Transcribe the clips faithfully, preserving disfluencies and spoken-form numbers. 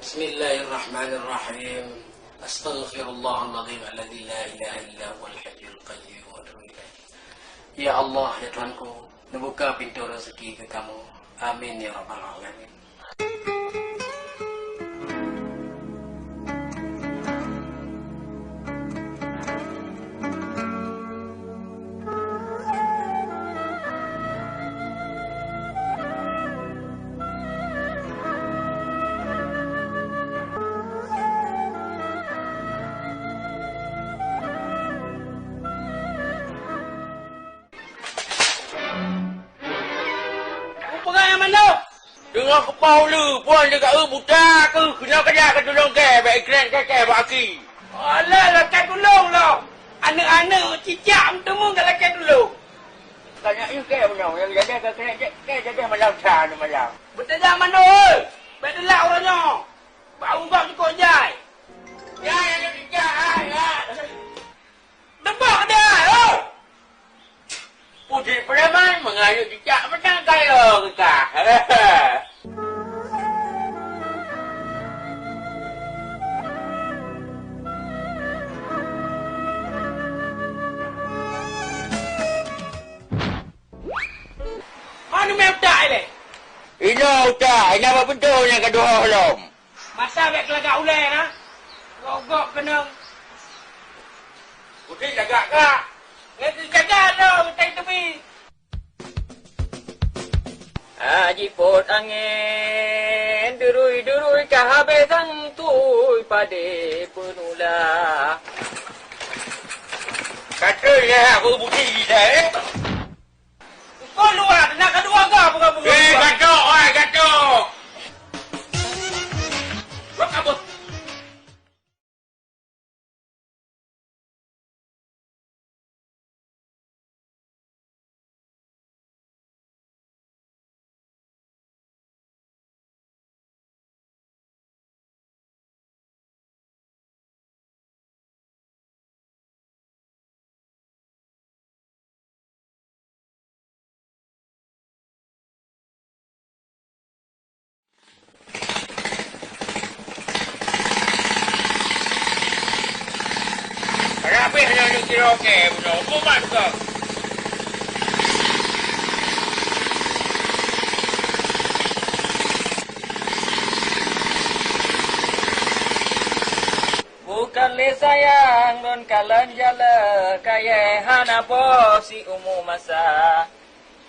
Bismillahirrahmanirrahim. Astaghfirullahaladzim alladzi la ilaha illa huwal hayyul qayyum wa atubu ilaih. Ya Allah, ya Tuhanku, neubuka pintoe raseuki keu kamoe. Amin ya rabbal alamin. Peugah nyang mandum! Deungoe keupoh uleue, phon lé ka eu buta keuh, keunoe keujak keu tulông kèe, bèk ikrek kèe bak aki. Alah, lakèe tulông lom. Aneuk-aneuk cicak meuteumèe ka lakèe tulông. Ka nyak yue kèe meunoe, nyang jadèh ka krek jép, kèe jadèh malam sa nyoe malam. Beutajak mandum, oi! Bèk teulak uroe nyoe. Bak ungkot jukôk jai. Jai aneuk cicak, hai, hai. Teumbak deh, oh! Putéh preman meungayu cicak meunan kayô geukah. Mana mé utak ilèe? Inoe utak, inoe bak pintoe nyang ka duhoh lom. Masa bèk keulagak ulèe na. Gok-gok keunong. Udin lagak ka. Ngon keu jaga droe geutai teubi. Ah, jipot angén, durui-durui ka habéh santui padé peunula. Kata ya, aku budi dah, eh. Kau luar, nak kedua ga bunga-bunga. Eh, gatok, oi, gatok. Kau kabut. Rabeh nyoe nyang sidroe kèe bunoe, mumat kah? Bukan lé sayang lôn kalon jaleh kayèe hana boh siumu masa.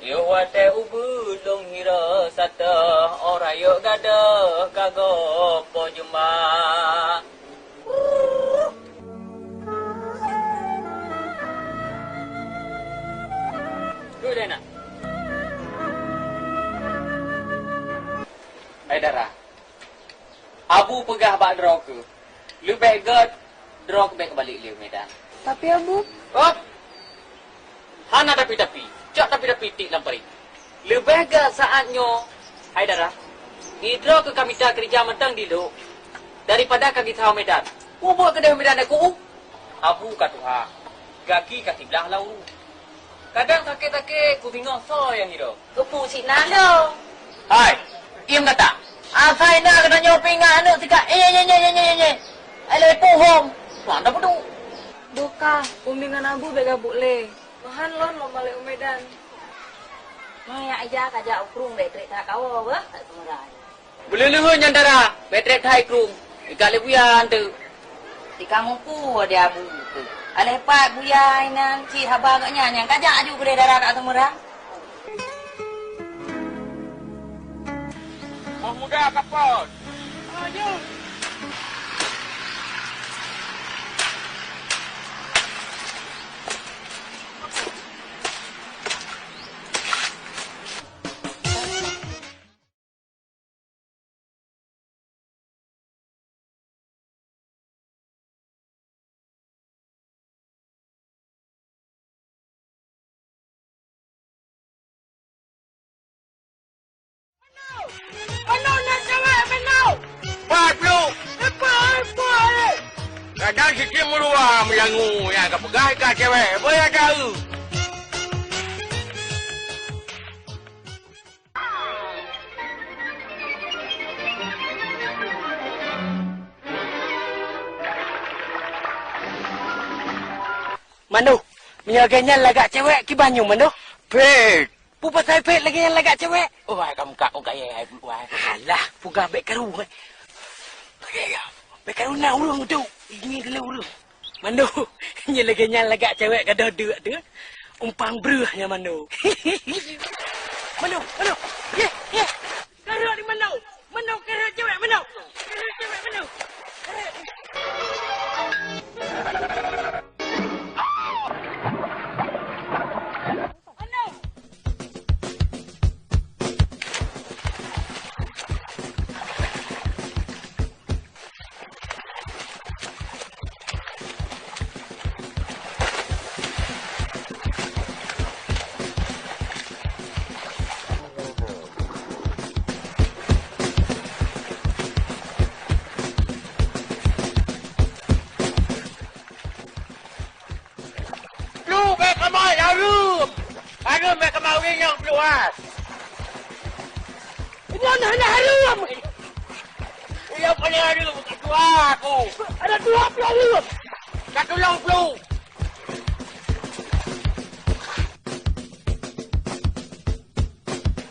Yoh watèe ubeut lôn hira satoh, ora yok gadôh ka gob po jeumah. Duek deh, nak. Hai dara, Abu peugah bak droe keuh, leubeh gèt droe keuh bèk balek lé u Medan. Tapi Abu. Hop! Hana tapi-tapi, cok tapi-tapi tik lam parit. Leubeh gèt saat nyoe, hai dara, droe keuh ka mita keureuja mantong di Lhok, daripada ka gisa u Medan. Ubak keudeh u Medan aku. Abu ka tuha, gaki ka siblah lam uru. Kadang sakét-sakét kubingoh soe nyang hireuen. Keupeue cit na lôn? Hai, iem gata! Asai na geutanyoe pih ingat aneuk sika, eh, eh, eh. Ai lé puhom, tuan dah peuduek. Boka, umi ngon abu bèk gabuk lé. Meuhan lôn lom malèe u Medan. Meuyak ija ka jak u krueng bèk trép that kawoe beuh, tak seumeurai. Beuleuleue nyan dara, bèk trép that i krueng, ikat lé buya anteuk. Di kamoe ku di abu tu. Aléh pat buya inan cit haba geuh nyan nyang kajak aju keudeh dara ka seumeurang. Boh muda kapot. Oh, jom. Manoe na cewek manoe! Pat ploh! Leupah, leupah, eh! Kadang siti meuluwa meulangu nyang ka peugah ka cewek, boya taeu! Manoe, meunyoe lagèe nyan lagak cewek, kiban nyoe Manoe? Phet! Peue pasai phet lagèe nyan lagak cewek? Oh, hai kamu kak, oh, kaya, hai, wah. Alah, peugah bèk karu, hai. Bèk karu na ureueng tu. Ini dulu ureueng. Manoe, nyoe lagèe nyan lagak cewek gadoh deuk tu. Umpang breuh nyan Manoe. Manoe, Manoe. Yeh, yeh. Kareuek di Manoe. Manoe kareuek cewek Manoe. Kareuek cewek Manoe. Kareuek. Manoe. Pluek bèk kamoe hareuem. Hareuem bèk kamoe ureueng nyang pluek, ha. Nyan hana hareuem. Iya paling hareuem, ka tuha aku. Ada dua ploh hareuem. Ka tulông pluek.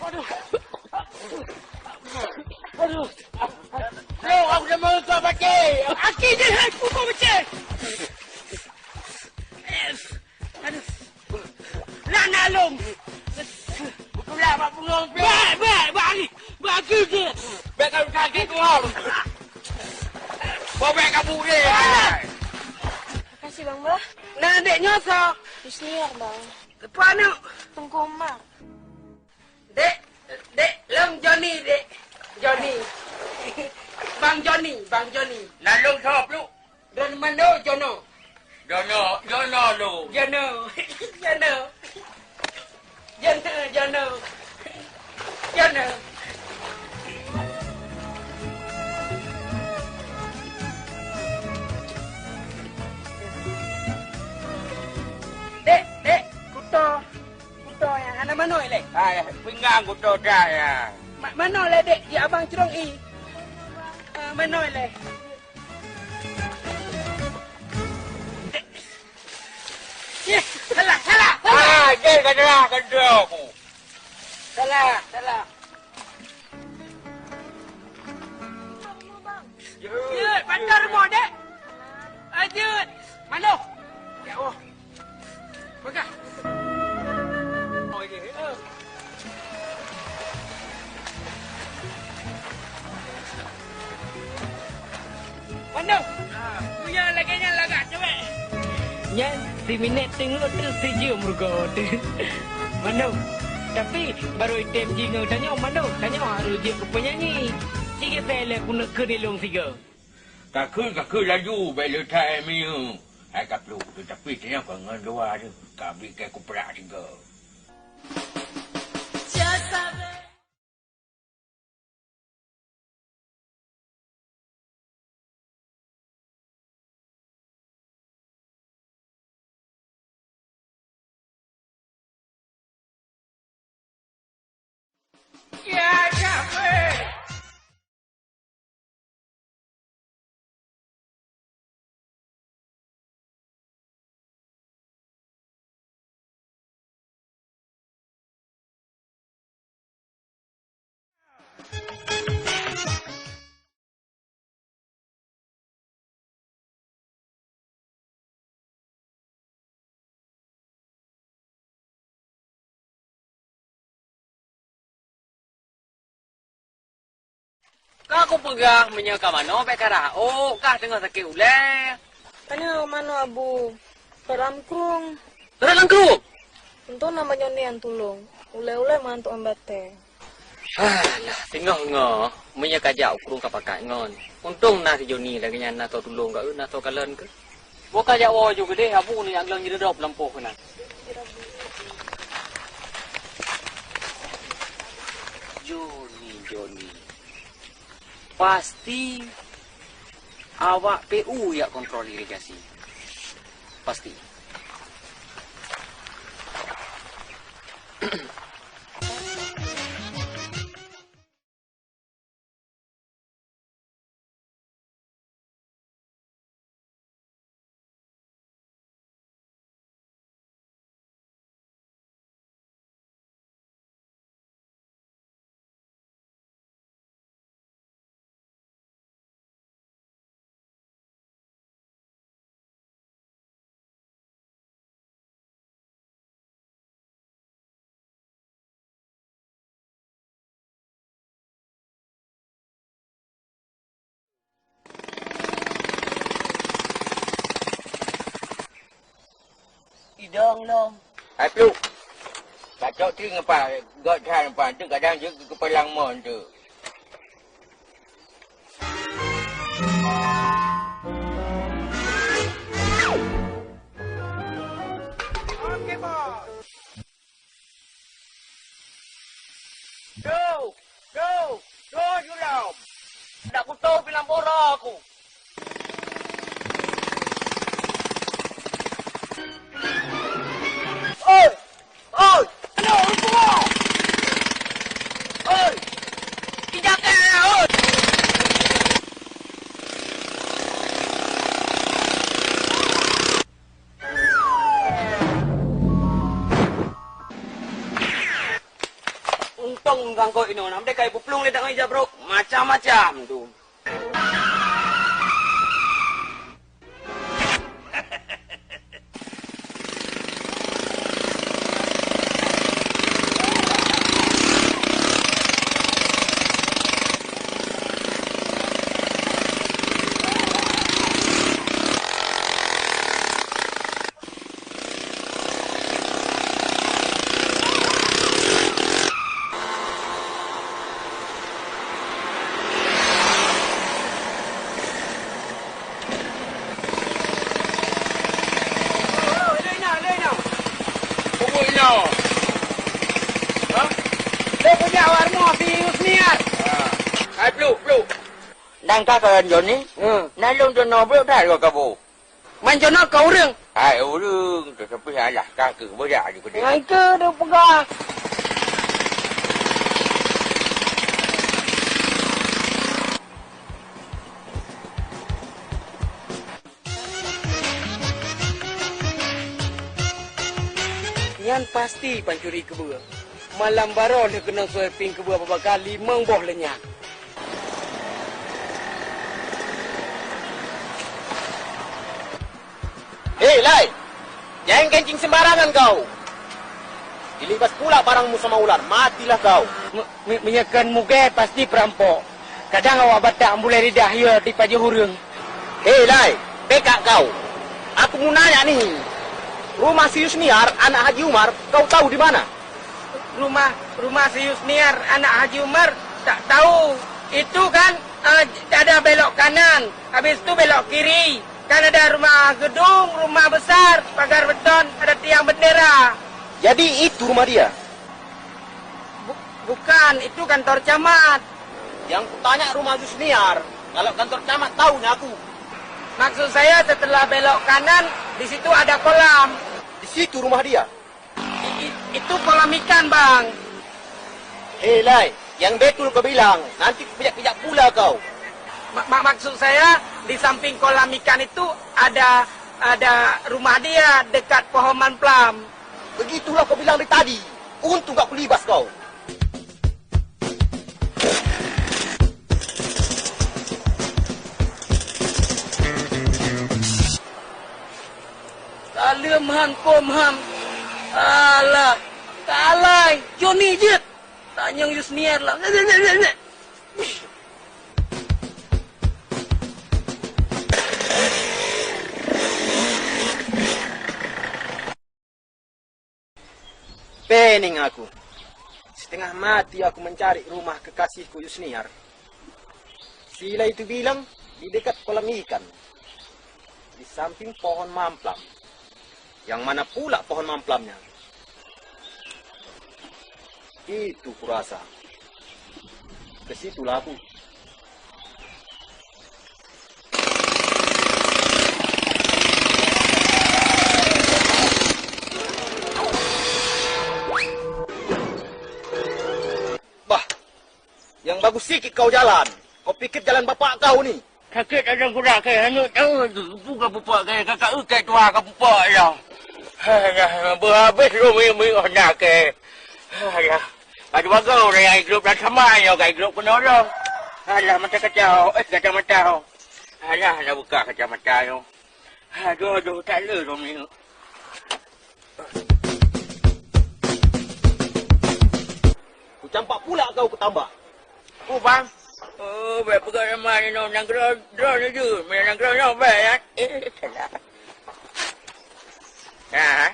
Aduh. Aduh. Pluek, aku dah meuruka pacé. Aki jih hai kuku pacé. Aduh. Nak, nak lom. Beutôi lah, bak bungong, Pé. Bak, bak, bak ni. Bak aku je. Bèk kau sakét, Tuhan. Bau bèk kabu je. Makasih, Bang, bah. Nah, dek nyoe soe? Yusniar, Bang. Siapa aneuk? Teungku Umar. Dek, dek, lôn Joni, dek. Joni. Bang Joni, Bang Joni. Nah, lôn soe, Pluek? Droeneuh mandum Jono. Jono, Jono lôn. Jono. Jono. Jono, Jono. Jono. Dek, dek, kuto. Kuto nyang hana manoe lé. Hai, pinggang kuto dah ya. Ma-, manoe lé, dek, di abang Crong I. Ah, manoe lé. Eh, salah, salah, salah. Ah, dia kena kena aku. Salah, salah. Jeuet, patar rumoh, dek. Lanjut. Manoe. Ya Allah. Peugah. Oh, ini. Manoe. Buya lagèe nyan lagak cewek. Nyan si Minet teungoh teuh si jeuem rugoe teuh. Manoe. Tapi barô item jih ngon tanyoe Manoe, tanyoe harôh jeuet keu peunyanyi. Cit geuseulek keuneuk keu nilông sigoe. Ka kheun, ka kheun laju, bèk le that meunyoe hai ka pluek, teutapi tanyoe ka ngon dua nyoe, ka bri keu kuprak sigoe. Ka kupeugah, meunyoe ka manoe bèk karah ôk, kah teungoh sakét ulèe. Ka nyoe manoe, Abu. Rot lam krueng. Rot lam krueng? Untông na banyoe nian tulông. Ulèe-ulèe mantong batèe. Alah, singoh-ngoh, meunyoe ka jak u krueng ka pakat ngon. Untông na si Joni lagèe nyan na soe tulông keu, na soe kalon keu. Boh ka jak woe ju keudeh, Abu, neujak glöng jireudôb lampôh keunan. Joni, Joni. Pasti awak P U jak kontrol irigasi. Pasti. Dong lom. Hai Pluek. Kacok ti ngepak got that ngepak tu kadang jeuet keu keupalang mon tu. Oke, Bos. Go! Go! Go, Julam! Dak kuto bilang bora aku. Oi! Oi! Aduh, ureueng tua! Oi! Injak eh, oi! Untông gangkot inoe na, meudekai peuplueng lé tangai jabrok, macam-macam tu. Hai, Pluek, Pluek. Dan ka kalian Joni? Hmm. Nah, lôn tu noe brok that lôn kabu. Man Joni ka ureueng? Hai, ureueng tu, tapi alah, ka keu beudak ju keudeh. Ngan keu tu peugah. Nyan pasti pancuri keubeue. Malam baroe lheueh keunoe sweeping keubeue babaka limong boh lé nyan. Hei, Lai! Jangan kencing sembarangan kau! Dilibas pula barangmu sama ular, matilah kau! Me-, me-, meunyoe kon mugée, pasti peurampok. Kadang awak batak bulèe lidah, yö, dipajoh ureueng. Hei, Lai, pekak kau! Aku meunanya nih, rumah si Yusniar, anak Haji Umar, kau tahu di mana? Rumah, rumah si Yusniar, anak Haji Umar, tak tahu. Itu kan, eh, ada belok kanan, habis itu belok kiri. Kan ada rumah gedung, rumah besar, pagar beton, ada tiang bendera. Jadi itu rumah dia? Bu-, bukan, itu kantor camat. Yang kutanya rumah Yusniar. Kalau kantor camat tahunya aku. Maksud saya setelah belok kanan, di situ ada kolam. Di situ rumah dia? I-, i-, itu kolam ikan, Bang. Hei, Lai, yang betul kau bilang, nanti kupijak-pijak pula kau. Ma-, ma-, maksud saya, di samping kolam ikan itu ada, ada rumah dia dekat pohon mamplam. Begitulah kau bilang dari tadi. Untung gak kulibas kau. Saleuem han, kom han. Alah, kalai, Joni jeuet. Tanyong Yusniar lah. Pening aku. Setengah mati aku mencari rumah kekasihku Yusniar. Sila itu bilang di dekat kolam ikan, di samping pohon mamplam. Yang mana pula pohon mamplamnya? Itu kurasa. Ke situlah aku. Bah, yang bagus sikit kau jalan. Kau pikir jalan bapak kau ni? Sakét ladang kurak kèe, hana tahu tu, peue ka peupak kèe, ka ka eukèe tuha ka peupak ya. Alah, beuhabéh lôn miyueb-miyueb na kèe. Alah, ka jibagoe ureueng nyang igrôp lam sama nyoe ka igrôp keunoe lom. Alah, mata kacau, eh, kacamata. Alah, hana buka kacamata nyoe. Aduh, aduh, tak le lôn miyueb. Kucampak pula kau keutambah. Peue bang? Oh, bèk peugah nama nyoe nanggroe droeneuh jeuet. Meunyoe nanggroe nyoe bèk, ya. Eh, salah. Ha?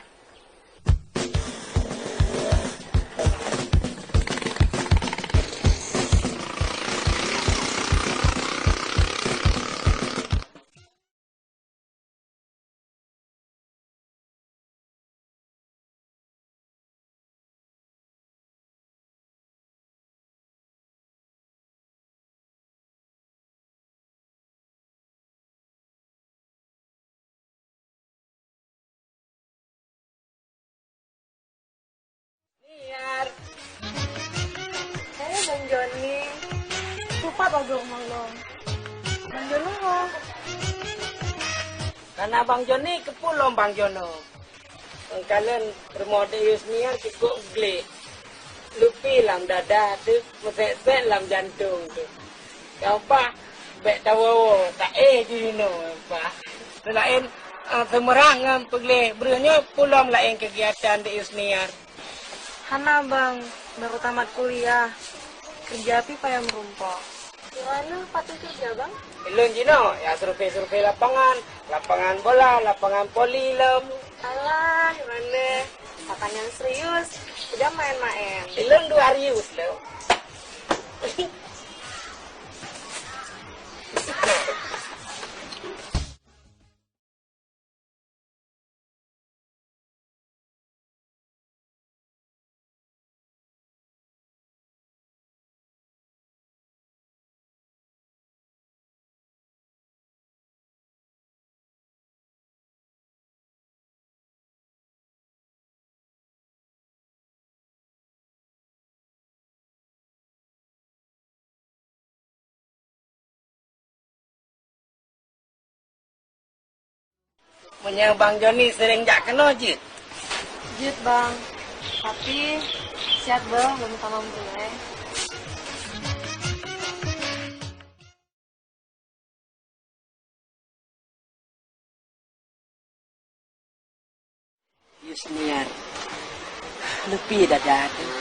Pagoe malam. Bang Jono, ha? Karena Bang Joni keupeue lom Bang Jono. Kalon rumoh Dek Yusniar cukôp glék. Lupi lam dada teuh, meusét-sét lam jantông teuh. Gampang, bék tawoe-woe, taéh jinoe, bah. Seulaén, eh, seumeurah ngon peugleh, breuh nyoe peue lom laén keugiatan Dek Yusniar. Hana, Bang. Baru tamat kuliah. Keureuja pih payah meurumpok. Di mana patut keureuja, Bang? Ulôn jinoe, ya, survei-survei lapangan, lapangan bola, lapangan voli lom. Alah, di mana? Pakon nyang serius, udah main-main. Ulôn dua rius lom. Meunyoe Bang Joni seuréng jak keunoe jeuet? Jeuet, Bang. Tapi, siat beuh, lôn tamong gulai. Yusniar, lupi dada teuh.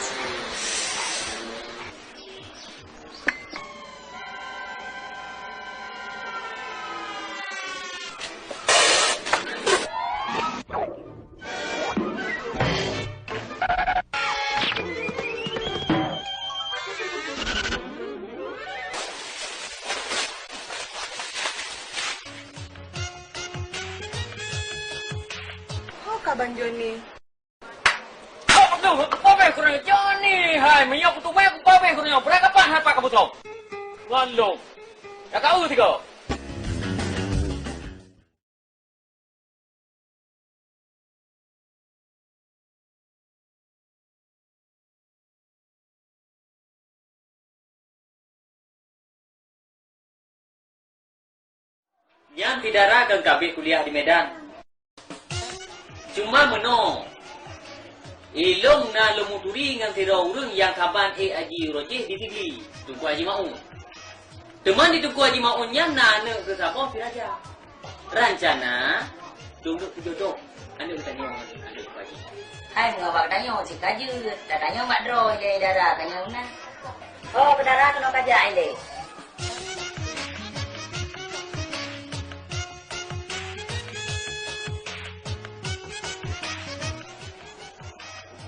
Ho ka Bang Joni? Kok tu, kok beh kurang Joni, hai, meunyoe kutu beh, kok beh kurang, beurangkapat hai Pak Kabusong. Walong. Ya kau tiga. Nyan si Dara keu kabeh kuliah di Medan. Cuma meunoe, ilôn na lôn muturi ngon sidroe ureueng nyang saban ék haji uroe jih di Sigli, Teungku Haji Maun. Teuma di Teungku Haji Maun nyan na aneuk keu saboh si Raja. Rancana, dong neuk peujodoh aneuk geutanyoe ngon aneuk Teungku Haji. Hai, meunyoe bak geutanyoe cit ka jeuet, geutanyoe bak droe ilèe dara tanyoe na. Oh, peudara keunoe ka jak ilèe.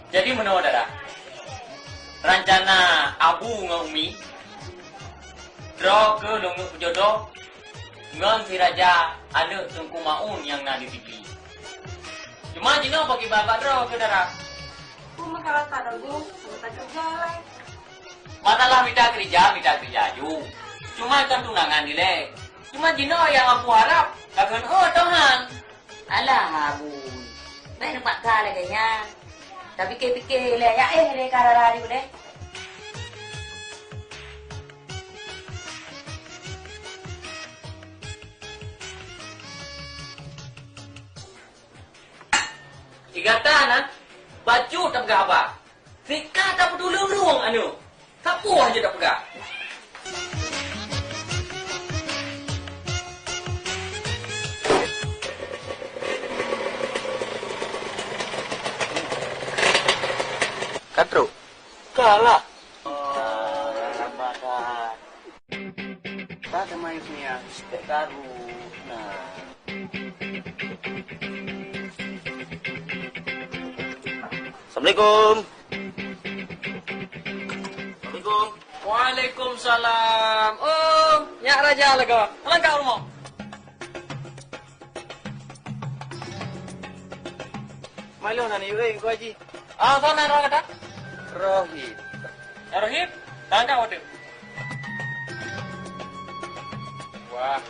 Jadi meunoe dara, rancana Abu ngon Umi, droe keuh lôn neuk peujodoh ngon si Raja aneuk Teungku Maun nyang na di Sigli. Cuma jinoe pakriban bak droe keuh dara. Peue masalah that Abu, mita keureuja lai. Masalah mita keureuja, mita keureuja aju. Cuma kon tunangan ilèe. Cuma jinoe nyang Abu harab, ka keuneuk toh han. Alah, Abu. Bèk neupaksa lagèe nyan. Tapike-pike lé, ya éh lé ka rara ju deh. Di gata na, bacut tapeugah haba. Sika tapeutuleueng rueng aneuk. Sapeue hana tapeugah. Ka trok. Ka lah. Ka teuma Yusnia, stek karu. Nah. Assalamualaikum. Assalamualaikum. Waalaikumsalam. Oh, nyak Raja lagoe. Alangkah rumoh. Malu nan yue, Teungku Haji. Ah, soe nan roh gata? Rohit. Ya, Rohit, tangkap waktu. Wah.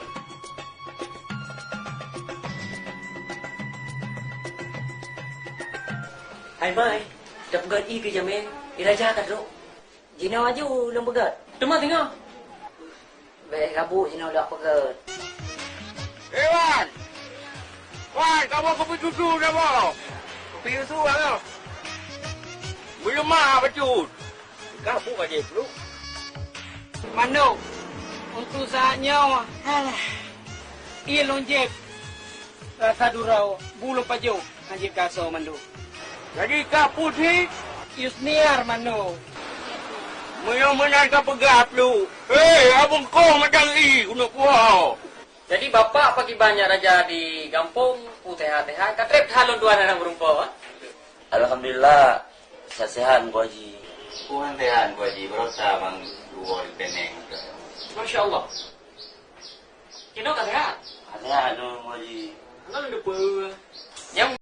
Hai mai, tapeugöt ie keu jamé, i raja ka trok. Jinoe aju lôn peugöt. Teuma singoh. Bèk gabuk jinoe lôn peugah. Eh, Wan! Wan, kamoe keupeue susu saboh? Keupeue susu, Abang? Meuleumah bacut. Ka bu ka jipluek. Mandum, untuk saat nyoe, alah, ie lôn jieb rasa dura, bu lôn pajoh, han jieb ka asoe mandum. Jadi ka puih? Yusniar mandum. Meunyoe meunan ka peugah pluek. Hei, abang kong macam i keuneuk puho. Jadi bapak pakiban jak raja di gampông, peue sehat-sehat, ka trép that lôn tuan aneuk meureumpok, ah? Alhamdulillah, sehat-sehat Teungku Haji. Tuhan sehat Teungku Haji, berosa bang dua di peneng. Masya Allah. Kinoe ka sehat? Sehat Teungku Haji. Hana lupa. Nyang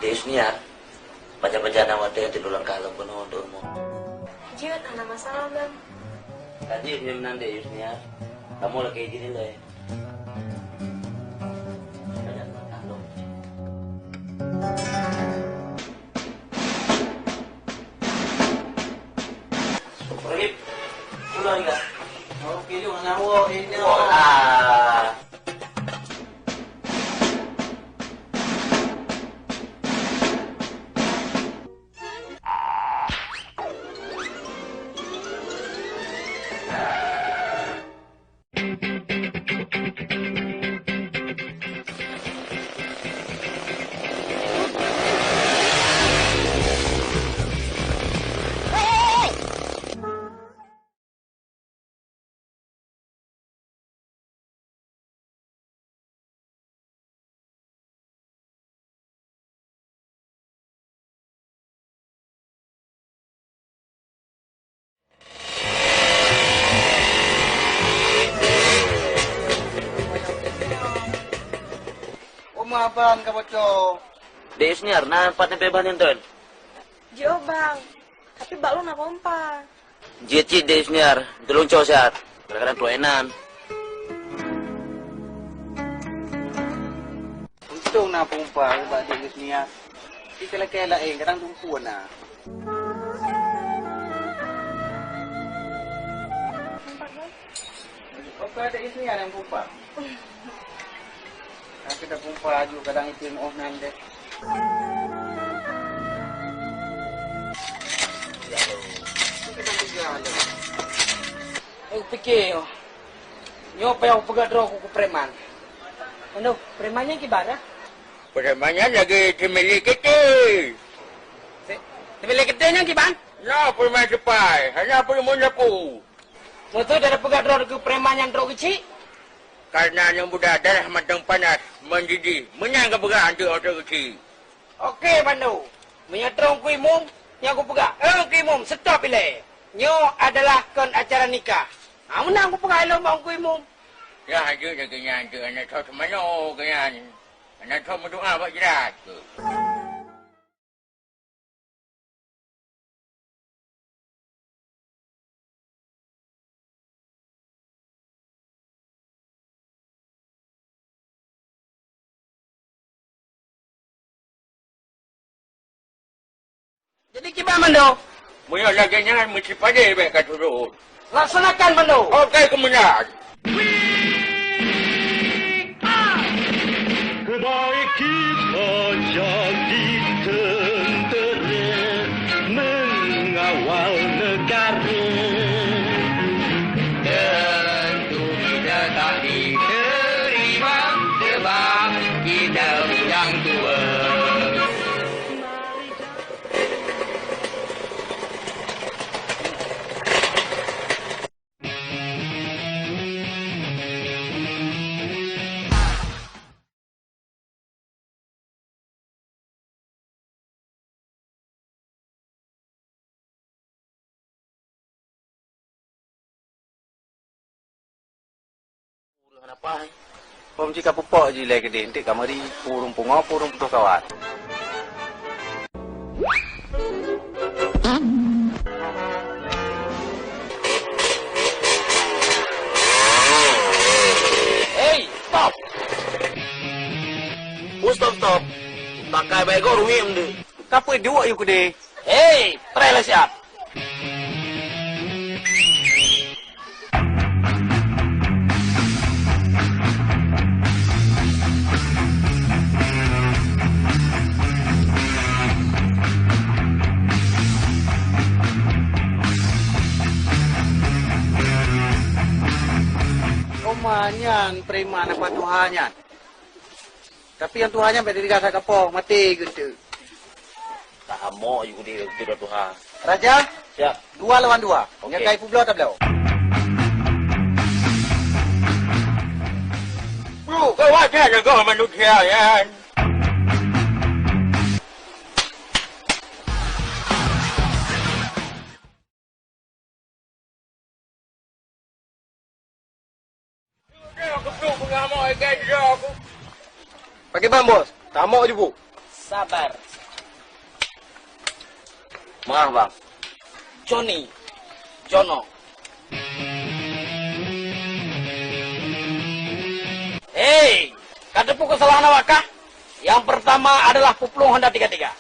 Dek Yusniar, pajan-pajan awak teuh tidur langkah lom keunoe untuk rumoh. Jeuet, hana masalah, Bang. Ka jeuet nyoe meunan, Dek Yusniar. Kamoe lakèe jih ilèe. Pajan langkah lom. Rip, ulang ya. Oke, jom, hana woe, ini. Wah. Ban ka bocor. Dek Isniar, na pat neupée ban nyan, Ton? Jeuet, Bang. Tapi bak lôn na pompa. Jeuet cit, Dek Isniar. Tulông cok siat. Kadang-kadang trok inan. Untông na pompa bak Dek Isniar. Di keuleukée laén, kadang tumpue na. Oke, ada isinya yang pompa. Nah, kita pompa aju kadang itu oh nan deh. Kita tiga ada. Eh, pikir, oh. Nyoe payah peugah droe ku, ku preman. Aduh, preman nyan kiban, ah? Preman nyan lagèe teumilék keté. Si, teumilék keté nyan kiban? Nyoe preman sipai, hana peureumeun laku. Maksud ada peugah droe keu preman nyang trok keuchik? Karena nyang muda darah mantong panas, mendidih, meunan geupeugah anteuk trok keuchik. Oke, Bando. Meunyoe troh Teungku Imum, nyoe kupeugah, "Eh, Teungku Imum, stop ilèe. Nyoe adalah kon acara nikah." Ha, meunan kupeugah ilôn bak Teungku Imum. Dah jeuet lagèe nyan, jeuet aneuk tho teumanoe keu nyan. Aneuk tho meudoa bak jrat keu. Jadi kiban, Mando? Meunyoe lagèe nyan, meusipadé bèk ka turot. Laksanakan, Mando. Oke, keumeunang. Keubai kita jadi tentera mengawal negara. Tentu kita tak diterima sebab kita bujang tua. Ureueng hana paih. Phôn cit ka pupok jih lé keudeh, enteuk ka meuri, peue ureueng pungo, peue ureueng putôh kawat. Hei, stop! Peue stop, stop? Pakai bagoe ruweng deuh. Ka peue duek yue keudeh? Hei, preh lé siat! Oma nyan preman apa tuha nyan? Tapi nyang tuha nyan bèk teuga that kapông, maté geuh teuk. Tahamok ju di, di tuha. Raja? Siap. Dua lawan dua. Oke. Nyang kai peubloe tabloe. Bro, kau wajar jaga manusia kan? Pakriban, Bos? Tamok ju, Bu. Sabar. Maaf, Bang. Joni. Jono. Hei, ka teupeu keusalahan awak kah? Nyang peurtama adalah peuplueng honda tiga tiga.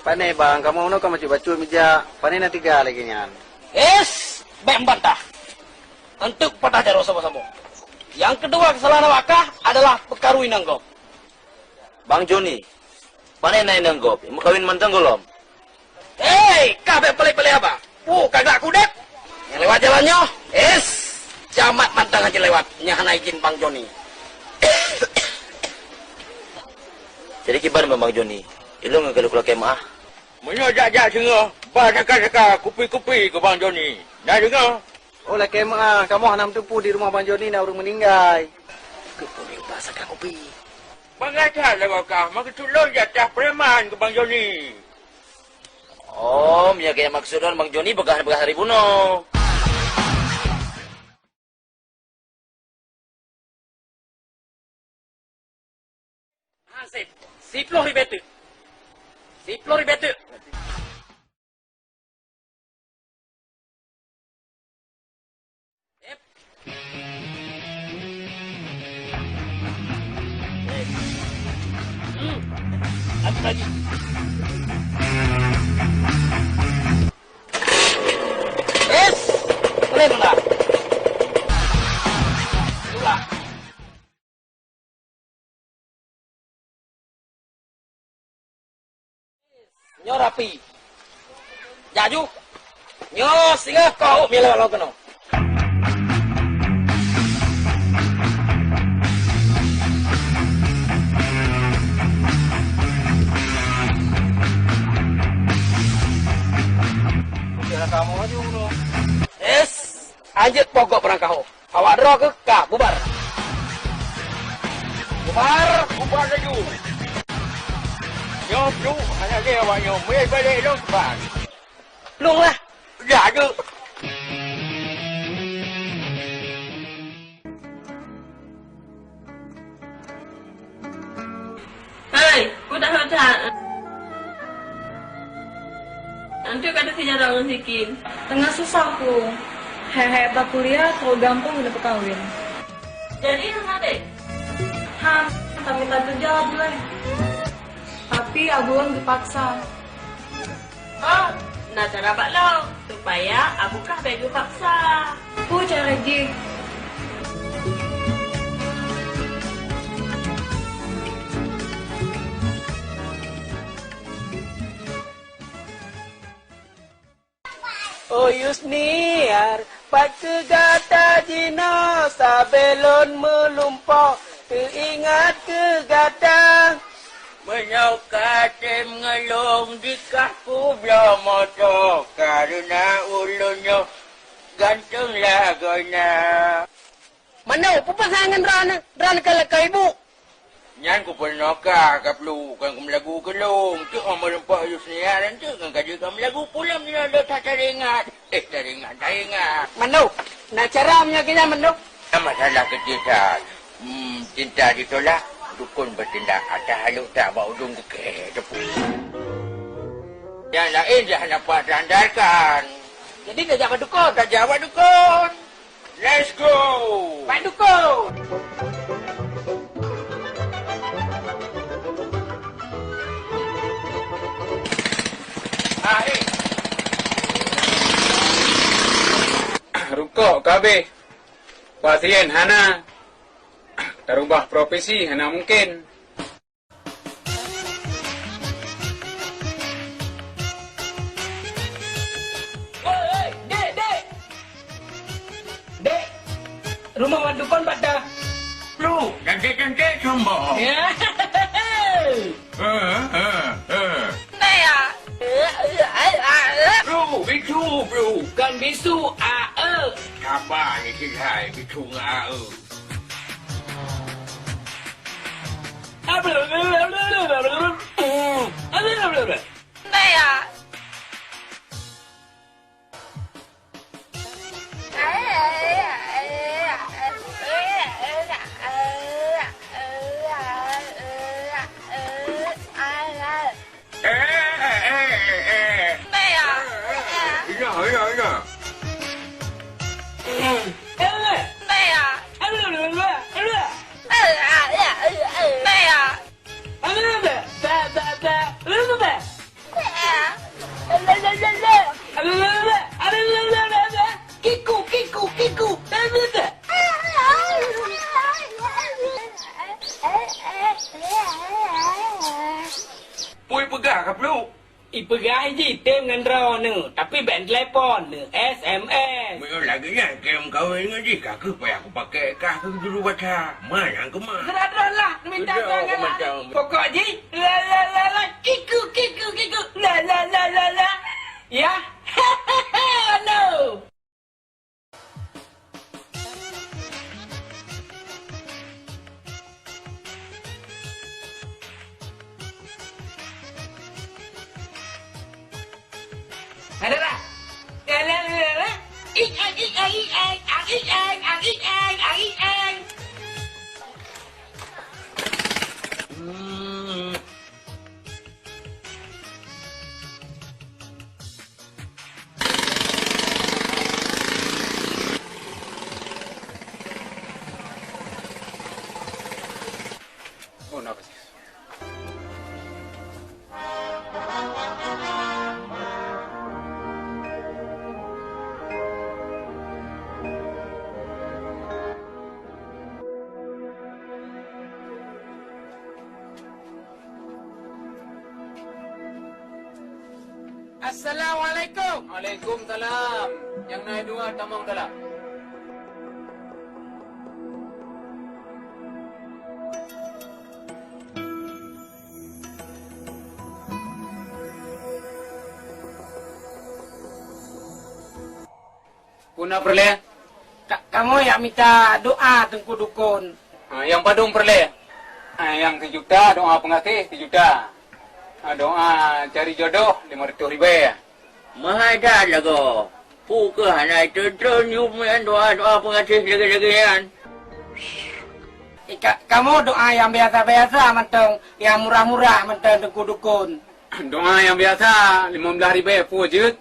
Pane bang, kamoe nyoe ka bacut-bacut meujak, pane na teuga lagèe nyan. Hes, bèk membantah. Enteuk patah jaroe saboh-saboh. Nyang keudua keusalahan awak kah adalah peukaru inong gob. Bang Joni, pane na inong gob, meukawen mantong gohlom. Hei, kah bèk peulét-peulét haba. Peue ka glak kudép? Nyang lewat jalan nyoe, hes, jamat mantong hana lewat, nyang hana izin Bang Joni. Jadi kiban Bang Joni, ilôn ngon keu lôn lakèe meu'ah. Meunyoe jak-jak singoh, bah saka-saka kupi-kupi keu Bang Joni. Na deungoe? Oh, lakèe meu'ah, kamoe hana meuteupeu di rumoh Bang Joni na ureueng meuninggai. Keu peue bah saka kupi? Bangai that lagoe kah, meukeusut lôn jak tah preman keu Bang Joni. Oh, meunyoe keu nyang maksud lôn Bang Joni peugah-peugah hari bunoe. Siploh ribèe teuk. Siploh ribèe teuk. Nyoe rapi. Jaju. Nyoe singoh kau milék lom keunoe. Udah kamu aja udah. Es, anjek pokok perangkaho. Awak droe keuh ka bubar. Bubar, bubar laju. Nyoe pluek hana lé awak nyoe, meuék balek lom ban. Plueng lah. Ya, jeuet. Hai, ku dah that. Antu kata si jaroe ngon si Kim. Teungoh susah ku. Hai-hai ba kuliah, trok gampông keuneuk peukawén. Jadi, han até? Han, tapi tatuju jaweueb lé. Tapi Abu Wan geupaksa. Oh, na cara bak lôn, supaya Abu kah bèk geupaksa. Peue cara jih? Oh Yusniar, pat keu gata jinoe sabe lôn meulumpoe, teuingat keu gata. Meunyoe ka tem ngeulong dikah kubloe moto, kareuna ulôn nyoe ganteng lagoena. Manoe, peue pasai ngon droeneuh? Droeneuh ka lakoe ibu. Nyan kupeurunoe ka, ka plu, kon kumeulagu keu lôn. Teuk meureumpok Yusniar, teuk ngon ka jeuet ka meulagu pulang nyoe lôn that taringat. Eh, taringat, taringat. Manoe, na cara meunyoe keu nyan, Manoe? Masalah keu cinta, hmm, cinta ditolak, dukon bertindak. Atas halok that bak ujong keuke teupeu. Nyang laén dah nampak terandalkan. Jadi, tajak bak dukon? Tajak bak dukon. Let's go! Pak Dukon! Ah, eh. Rukok ka habéh. Pasien hana. Tarubah profesi hana mungkin. Woi, woi, dek, dek! Dek, rumoh wan dukon pat? Lu, cantik-cantik sombong. Ya. Eh, eh, eh. Lu, bisu, lu. Kan bisu, a, e. Sabar ni, kihai, bisu ngon a, e. Eh, eh, eh, eh, eh. Ina, ina, ina. Kiku, kiku, kiku. Pui peugah ka pluek. Ipeugah jih tem ngon droeneuh, tapi bèk telepon, neu S M S. Meunyoe lagèe nyan keu meukawen ngon jih, ka kheueh payah kupakèk kah keu jurubata. Ma nyang keumah. Seurat droe lah, neumita Beutôi, tangan mantap. Pokok jih, la, la, la, la, kiku, kiku, kiku, la, la, la, la, la. Ya. No. Ada tak? Ik, ang, ik, ang, ik, ang, ang, ik, ang, ang, ik, ang, ang, ik, ang. Hmm. Assalamualaikum. Waalaikumsalam. Nyang na dua tamong dalam. Peue na peureulée? Ka-, kamoe jak mita doa Teungku Dukon. Ah, nyang padum peureulée? Ah, nyang sijuta, doa peungaséh sijuta. Ah, doa cari jodoh lima reutôh ribée. Meuhai that lagoe. Peue keuh hana itreun-treun yum nyan doa-doa peungaséh lagée-lagée nyan? Eh, ka-, kamoe doa nyang biasa-biasa mantong, nyang murah-murah mantong Teungku Dukon. Doa nyang biasa, limong blaih ribée peue jeuet?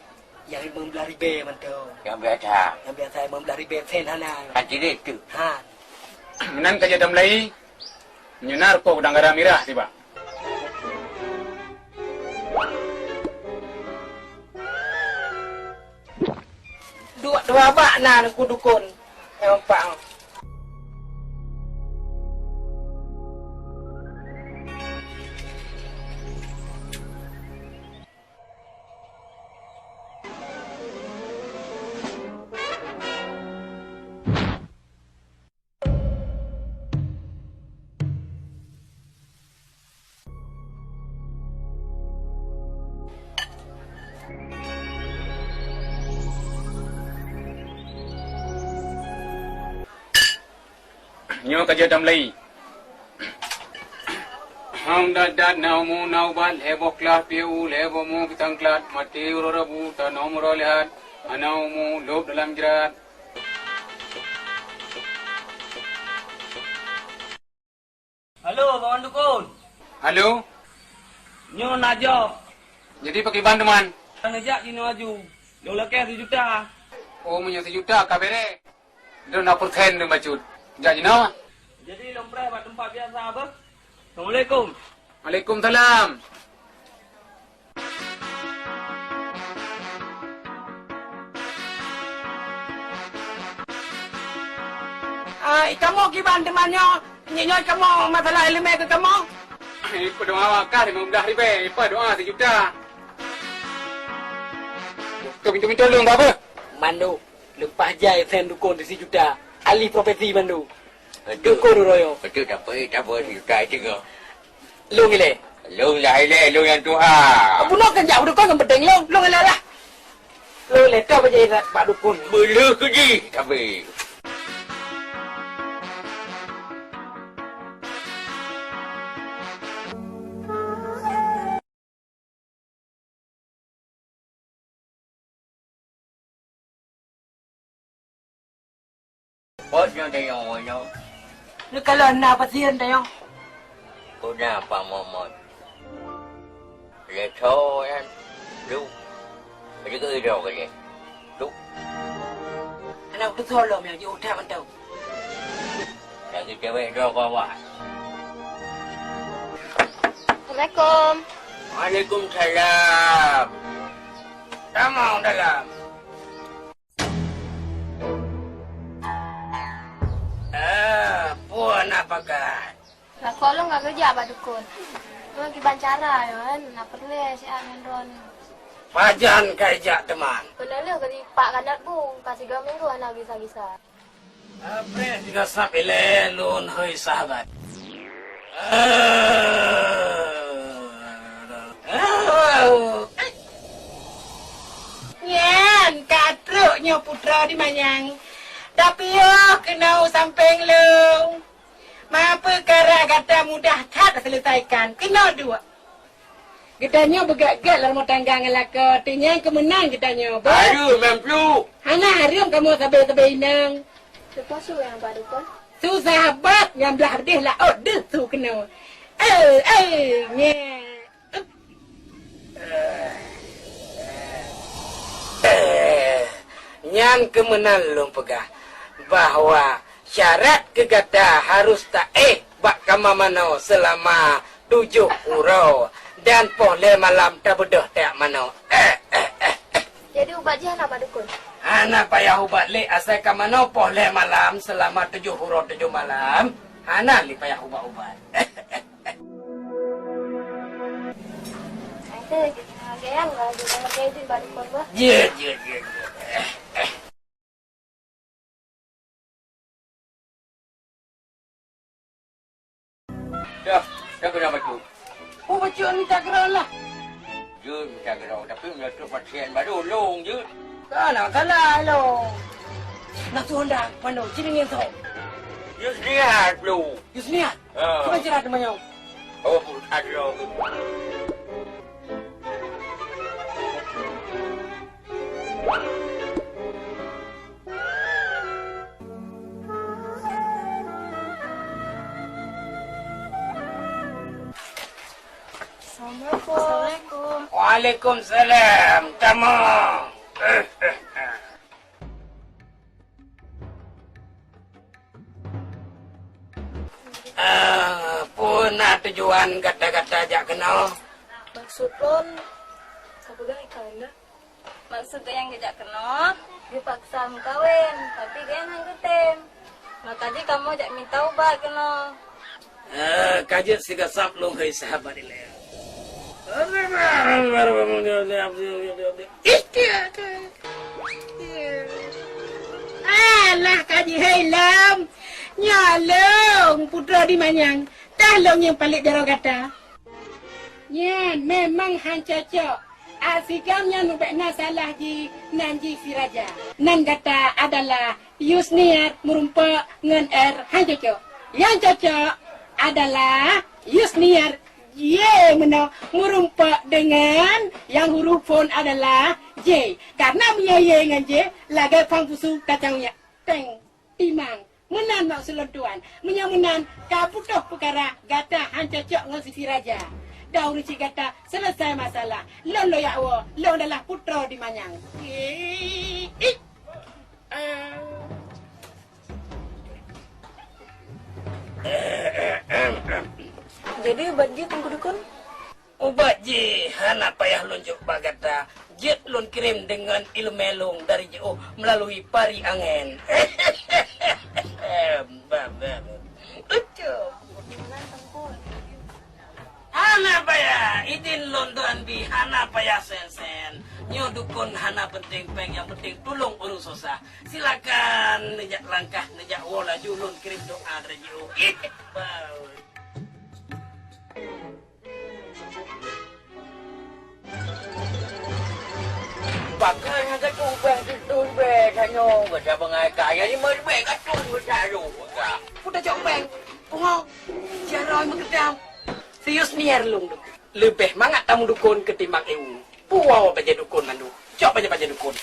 Nyang limong blaih ribée mantong. Nyang biasa. Nyang biasa limong blaih ribée sen hana. Kan jeuet tu. Ha. Meunan ka jeuet tamulai. Meunyoe na rukoh udang garam mirah tiba. Dua, dua bak na Teungku Dukon. Nyang empat. Nyoe ka jeuet tamulai. Hang dat-dat na umu na ubat, lhée boh klah pieu, lhée boh mu pisang klat, maté uroe Rabu, tanom uroe Leuhat, hana umu lôb dalam jrat. Halo, Paman Dukon. Halo. Nyoe na job. Jadi pakriban teuma? Ka neujak jinoe aju. Lôn lakée sijuta. Oh, meunyoe sijuta ka bereh. Droeneuh na peureusén lôn bacut. Jak jinoe. Jadi lôn preh bak teumpat biasa beuh. Assalamualaikum. Waalaikumsalam. Ah, kamoe kiban teuma nyoe, nyoe, nyoe kamoe masalah iéleumé keu kamoe? Ipa doa wakah limong blaih ribée, ipa doa sijuta. Keu pintoe-pintoe lôn ka beuh? Mandum, leupah jai sen dukon sijuta, alih profesi mandum. Betul. Dukon uroe nyoe. Betul, tak apa, tak apa, sijuta itu ke? Lôn ilée. Lôn lah ilée, lôn nyang tuha. Bunoe kan jak u dukon nyang penting lôn. Lôn ilée lah. Lôn ilée ka bajée bak dukon. Beuleuh keu jih, tapi. Bos nyoe tanyoe nyoe. Neukalon na pasien tanyoe. Peue na Pak Muhammad? Lé tho nyan. Lu. Beujaga droe keu lé. Lu. Hana kutusoe lom nyang jiôh that mantong. Lagèe cewek droe keu awak. Assalamualaikum. Waalaikumsalam. Tamong dalam. Ah, peue na pakat? Lakoe lôn ka geujak bak dukon. Lôn kiban cara nyoe, na peureulèe siat ngon droeneuh. Pajan ka ijak teuma? Peunaléh keu Pak Kandat Bu, ka sigoe minggu hana gisa-gisa. Apreh sigoe sab ilèe lôn hôi sahabat. Nyan ka trok nyoe putra di manyang. Tapiôh keunoe sampéng lôn. Ma peukara gata mudah that taseuleusaika. Keunoe duek. Geutanyoe beugèt-gèt lam rumoh tangga ngon lakoe, teuh nyan keuh meunan geutanyoe. Bah. Aduh, Memplu. Hana hareuem kamoe sabe-sabe inong. Leupah su nyang ba dukon. Su sahabat nyang blah deh laôt deuh su keunoe. Eh, eh, nyan. Eh, nyan keuh meunan lôn peugah bahwa syarat keu gata harôh taéh bak kama manoe seulama tujoh uroe dan poh lhèe malam tabeudôh tajak manoe. Eh, eh, eh, eh. Jadi ubat jih hana bak dukon? Hana payah ubat lé, asai ka manoe poh lhèe malam seulama tujoh uroe tujoh malam, hana lé payah ubat-ubat. Sayang lah, dia nak pakai izin bak depan bah. Jeuet, jeuet, jeuet, jeuet. Dah, dah kena bacut. Oh, bacut ni tak kena lah. Jeuet minta keudroe, tapi meunyoe trok pasien baru lôn jeuet. Ka na masalah lôn. Na su Honda, Pando, sini ngen sok. Yusniat lôn. Yusniat? Ha. Cuba cerat teumanyong. Oh, pun ada lôn. Assalamualaikum. Assalamualaikum. Waalaikumsalam. Tamong. Ah, peue na tujuan gata-gata jak keunoe? Maksud lôn, ka peugah ikan dah. Maksud geuh nyang geujak keunoe? Geupaksa meukawen, tapi geuh nyan han geutem. Maka jih kamoe jak mita ubat keunoe. Eh, ka jeuet sigasab lôn keu sahabat ilèe. Alah, ka jihei lom. Nyoe lôn, putroe di manyang. Tah lôn nyang palek jaroe gata. Nyan memang han cocok. Asigam nyan ubek na salah jih, nan jih si Raja. Nan gata adalah Yusniar meurumpok ngon R han cocok. Nyang cocok adalah Yusniar Y meunoe meurumpok dengan nyang huruf phon adalah J. Karena meunyoe Y ngon J lagèe fang pusu kacang nyak. Teng. Timang. Meunan maksud lôn tuan. Meunyoe meunan, ka putôh peukara gata han cocok ngon si Raja. Dan ureueng cit gata selesai masalah. Lôn loyak woe, lôn adalah putroe di manyang. Ih, ih. Ah. Jadi ubat jih Teungku Dukon? Ubat jih hana payah lôn jok bak gata, jeuet lôn kirém deungon ileumèe lôn dari jiôh meulalui pari angén. Bah, bah, bah. Ucok. Hana payah, idin lôn tuan bi, hana payah sen-sen. Nyoe dukon hana penting péng, nyang penting tulông ureueng susah. Silakan neujak langkah, neujak woe laju, lôn kirém doa dari jiôh. Bah. Pakon nyang ka ubah situ bèk tanyoe, gata bangai kaya lima ribèe ka tueng gata lôn peugah. Peue tajok bèng? Pungo, jaroe meukeudam. Serius niat lôn tu. Leubeh mangat tamong dukon keutimbang ileumèe. Puwoe bajèe dukon mandum. Cok bajèe-bajèe dukon.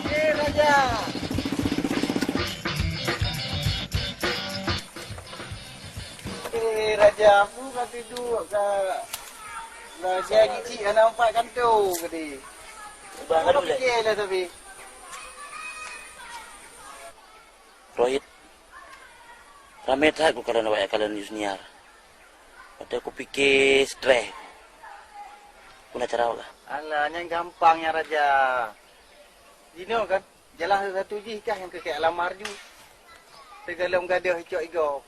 Eh, Raja! Eh, Raja, peue ka tidu ka Raja jicik hana umpat kantô keudéh. Ubah ka dulu lé. Piké lé tapi. Rohit, ramé that kukalon awak kalon Yusniar. Watèe kupiké strès. Peue na cara awak kah? Alah, nyan gampang nyan Raja. Jinoe kan, jalan satu jih kah nyang keu kèe lamar ju. Teugalom gadôh icok igob.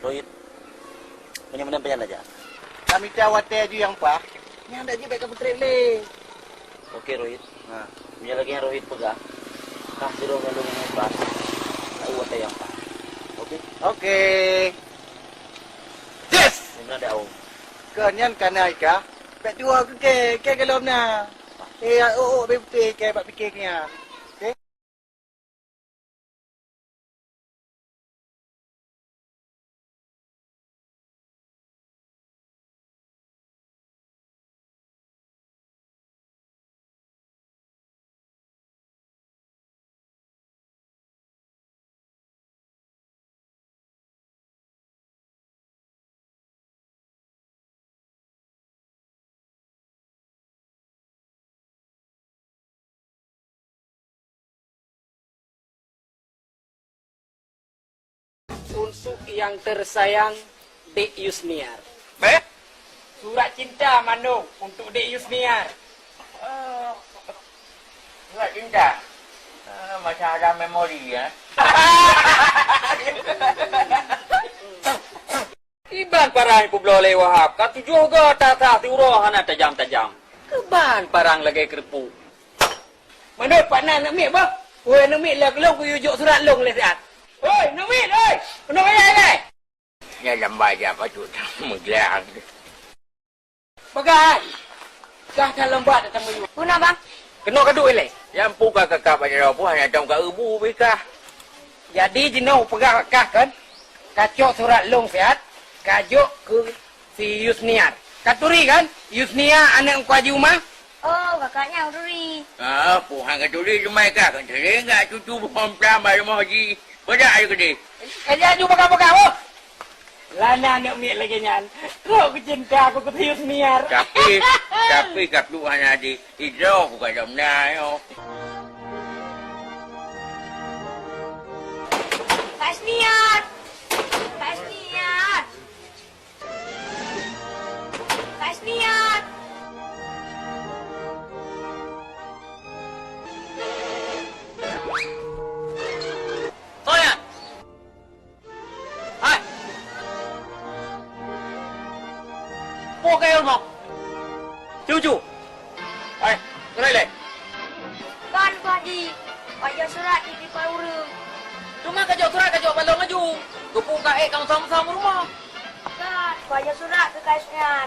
Rohit, meunyoe meunan pajan Raja? Ka mita watèe ju nyang paih, nyan dak jeuet bèk ka peutrép lé. Oke, Rohit. Ha. Meunyoe lagèe nyang Rohit peugah, kah sidroe ngon lôn nyang paih, taeu watèe nyang paih. Oke? Oke. Yes! Meunan dak, Om? Kon nyan ka na i kah? Bèk tuwo keu kèe, kèe golom na. Eh, oh, oh, bèk putéh kèe bak piké keu nyan. Oke? Unsuk nyang teusayang, Dek Yusniar. Beh? Surat cinta mandum untuk Dek Yusniar. Oh, surat cinta. Ah, masih ada memori, ya. Iban parang peubloe lé Wahab, ka tujoh go tata siuroe hana tajam-tajam. Keuban parang lagée keureupuk. Manut Pak Na aneuk miet boh. Woi aneuk miet, lôn kuyue jok surat lôn lé siat. Hoi, aneuk miet, hoi. Keunoe ilée, ilée. Nyan lam bajée apa tu? Meuglang. Peugah, ai. Kah ka lôn bak datang meuyue. Peue na, Bang? Keunoe ka duek ilée. Nyang peugah kakak bak jaroe peue hana dong ka eubu bikah. Jadi jinoe peugah kah kan? Kacok surat lôn siat, kajok keu si Yusniar. Katuri kan? Yusniar aneuk Teungku Haji Uma? Oh, kakak nyan turi. Ah, puhan katuri cuma kah kan sering gak cucu bukan pelam bak rumoh ji. Bedak ayu gede. Kajak ju peugah-peugah, oh. Lana aneuk miet lagée nyan. Trok keucinta aku keu si Yusniar. Tapi, tapi ka pluek hana di, idroe ku ka dom na nyoe. Kak Yusniar! Kak Yusniar! Kak Yusniar! Soe nyan? Hai! Peue kayée rumoh? Cucu! Hai, keunoe ilée! Kon, Teungku Haji, kajok surat di dipat ureuëng. Teuma kajok surat kajok bak lôn laju. Geupeubuka ék ka meusa-meusa rumoh. Kon, kajok surat keu Kak Yusniar.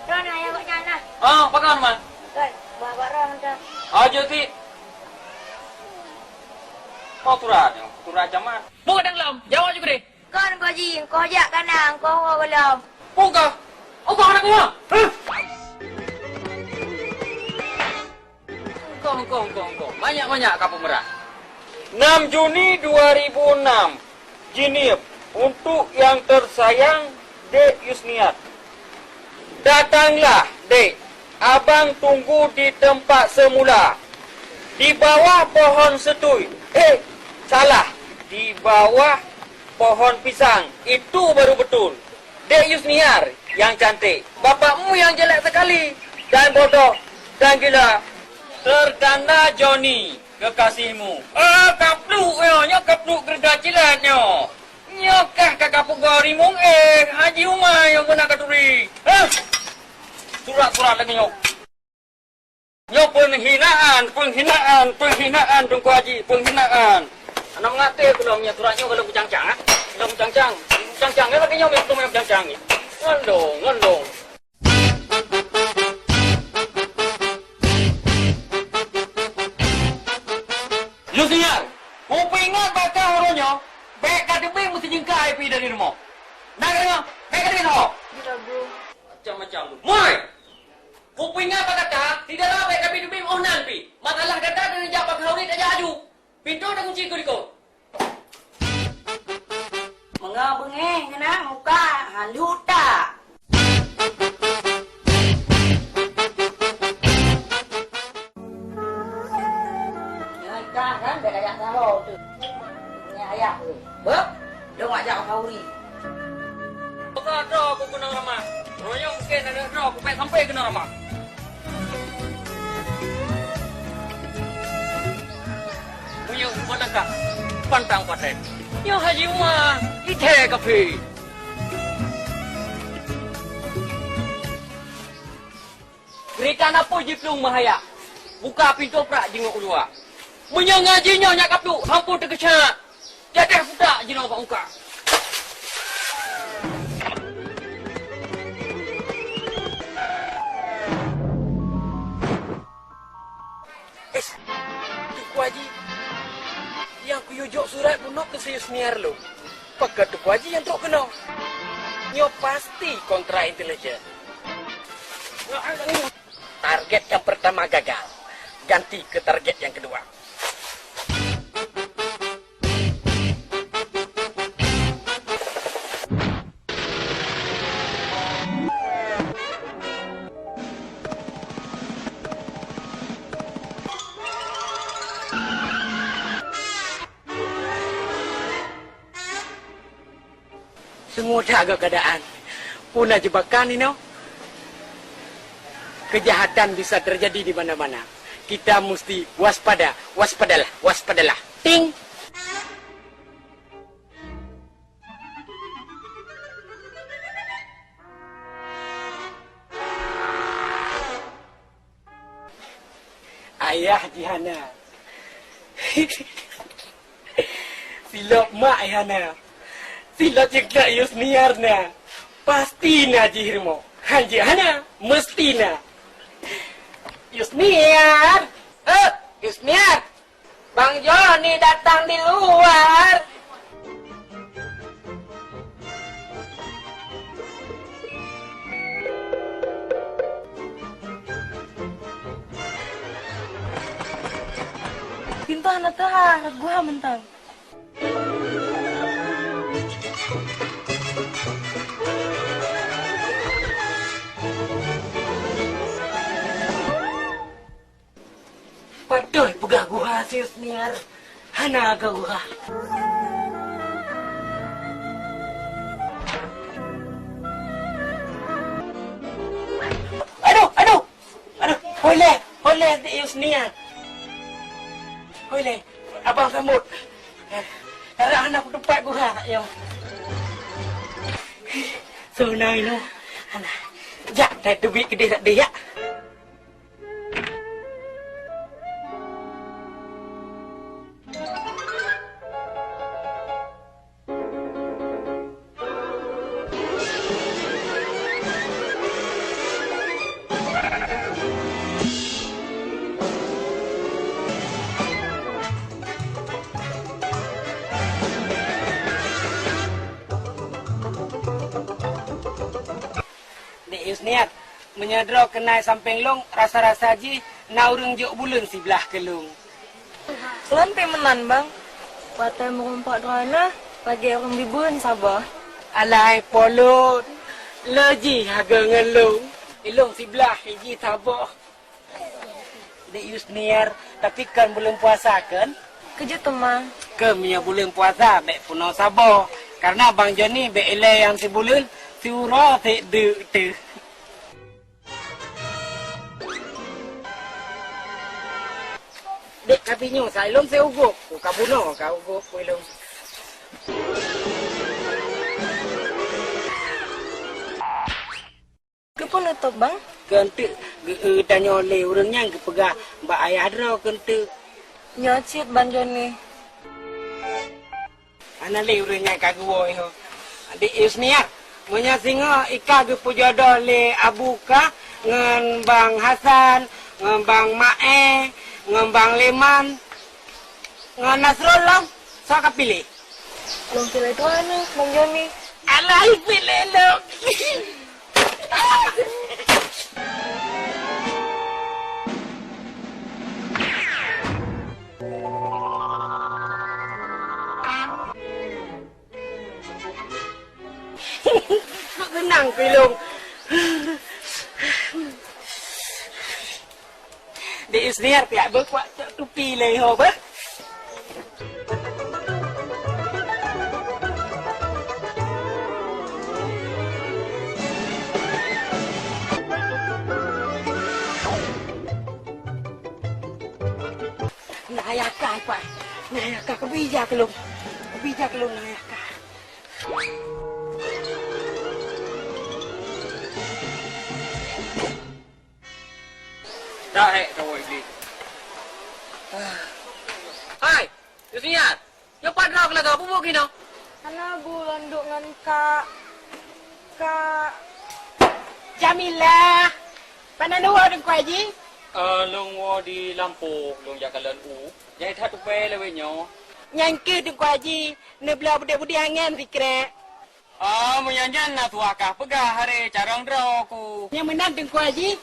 Droeneuh ayah gobnyan na. Oh, pakon, Ma? Kon, bah bak droeneuh dah. Oh, jeuet cit. Oh, surat nyoe, surat camat. Peue dang lom, jaweueb ju keudeh. Kon Teungku Haji, engkoh jak kana, engkoh woe gohlom. Peue kah? Engkoh hana keunyoe? Hah? Engkoh, engkoh, engkoh, engkoh. Manyak-manyak ka peumeurah. Enam Juni dua ribu enam, Jeunieb, untuk yang tersayang Dek Yusniar. Datanglah, Dek. Abang tunggu di tempat semula. Di bawah pohon setui. Eh, salah. Di bawah pohon pisang. Itu baru betul. Dek Yusniar yang cantik. Bapakmu yang jelek sekali. Dan bodoh. Dan gila. Terkana Joni. Kekasihmu. Eh, kapluk nyoe, nyoe kapluk keureuda cilet nyoe. Nyoe kah ka kapeugoe rimueng, eh, Haji Uma nyang beuna katuri. Hah? Surat-surat lagée nyoe. Nyoe peunghinaan, peunghinaan, peunghinaan, Teungku Haji, peunghinaan. Aneuk meungaté keu lôn nyoe surat nyoe ka lôn peucang-cang, ah. Lôn peucang-cang. Peucang-cang, nyoe lagée nyoe, lôn peucang-cang. Ngon lôn, ngon lôn. Yusniar, kupeuingat bak kah uroe nyoe, bék ka teubiet meusijeungkai pih dari rumoh. Na ka deungoe? Bék ka teubiet saboh. Macam-macam tu. Moi! Kupeuingat bak gata, si Dara bék ka teubiet-teubiet 'oh nan pih. Masalah gata deungon jak bak kah uroe tajak aju. Pintoe takunci keu likot. Meungoe beungéh keunan muka, halu tak. Nyan ka kan, bèk tajak saho tu. Nyan ayah tu. Beuh, lôn ajak khauri. Buka droe ku keunoe Rama. Royong mungken ada droe ku pèk sampai keunoe Rama. Meunyoe ubak langkah pantang paten. Nyoe Haji Uma, ithèe kaphé. Geurita na peue jiplueng meuhaya. Buka pintoe prak jingok u luwa. Meunyoe ngaji nyoe nyak kapluk, hampôn teukeucak. Jadeh budak jinoe bak muka. Eh, Teungku Haji, nyang kuyue jok surat bunoe keu si Yusniar lôn. Pakon Teungku Haji nyang trok keunoe? Nyoe pasti kontra intelijen. Target yang pertama gagal. Ganti ke target yang kedua. Seungguh that geuh keuadaan. Peue na jeubakan inoe? Kejahatan bisa terjadi di mana-mana. Kita mesti waspada, waspadalah, waspadalah. Ting! Ayah jih hana. Silop mak jih hana. Silop ceuklak Yusniar na. Pasti na jih rumoh. Hanjeuet hana, meusti na. Yusniar! Eh, Yusniar! Bang Joni datang di luar. Pintoe hana teuhah, rot guha mantong. Padahai peugah guha si Yusniar hana geuguha. Aduh, aduh, aduh, hôi lé, hôi lé Dek Yusniar. Hôi lé, abang sambot. Karena hana kuteumpat guha kat nyoe. Seunai nyoe, hana. Jak, tai teubiet keudeh dak deh, jak. Dek Yusniar, meunyoe droe keunai sampéng lôn, rasa-rasa jih na ureuëng jok buleuen siblah keu lôn. Lôn pih meunan, Bang. Watée meureumpok droeneuh, lagée ureuëng bibeureuen saboh. Alai po lôn, le jih hagée ngon lôn. Ilôn siblah, iji saboh. Dek Yusniar, tapi kon buleuen puasa kon? Keujeuet teuma. Keu meunyoe buleuen puasa bék peunoh saboh, kareuna Bang Joni bék ilée nyang sibuleuen siuroe sek deuk teuh. Dek, tapi nyoe sa ilôn sek ugôk, ka bunoe ka ugôk ilôn. Keupeue neutôb, Bang? Keu eunteuk geu-, geutanyoe lé ureuëng nyan geupeugah bak ayah droe keu eunteuk. Nyoe cit Bang Joni. Hana lé ureuëng nyan ka geuwoe ho. Dek Yusniar, meunyoe singoh ika geupeujodoh lé abu kah ngon Bang Hasan, ngon Bang Maé, ngon Bang Leman, ngon Nasrul lom, soe ka piléh? Lôn piléh droeneuh, Bang Joni. Alah, piléh lôn. Kok geunang pilong. Dek Yusniar piak beukuak cok tupi lé ho beuh. Nah, ayah kah, Pak. Nah, ayah kah, keubija keulong. Keubija keulong, nah, ayah kah. Dah, eh, kawan Iblis. Hai, Yusniar, nyoe pat droe keulaga, peue buet keunoe? Hana, Bu, lôn duek ngon Kak, Kak Jamilah. Pane neuwoe Teungku Aji? Eh, lôn woe di lampôh, lôn jak kalon u. Jai that tupée lawét nyoe. Nyan keuh Teungku Aji, neubloe beudé-beudé angén sikrek. Oh, meunyoe nyan na tuha kah peugah haré carông droe ku. Nyang meunan Teungku Aji,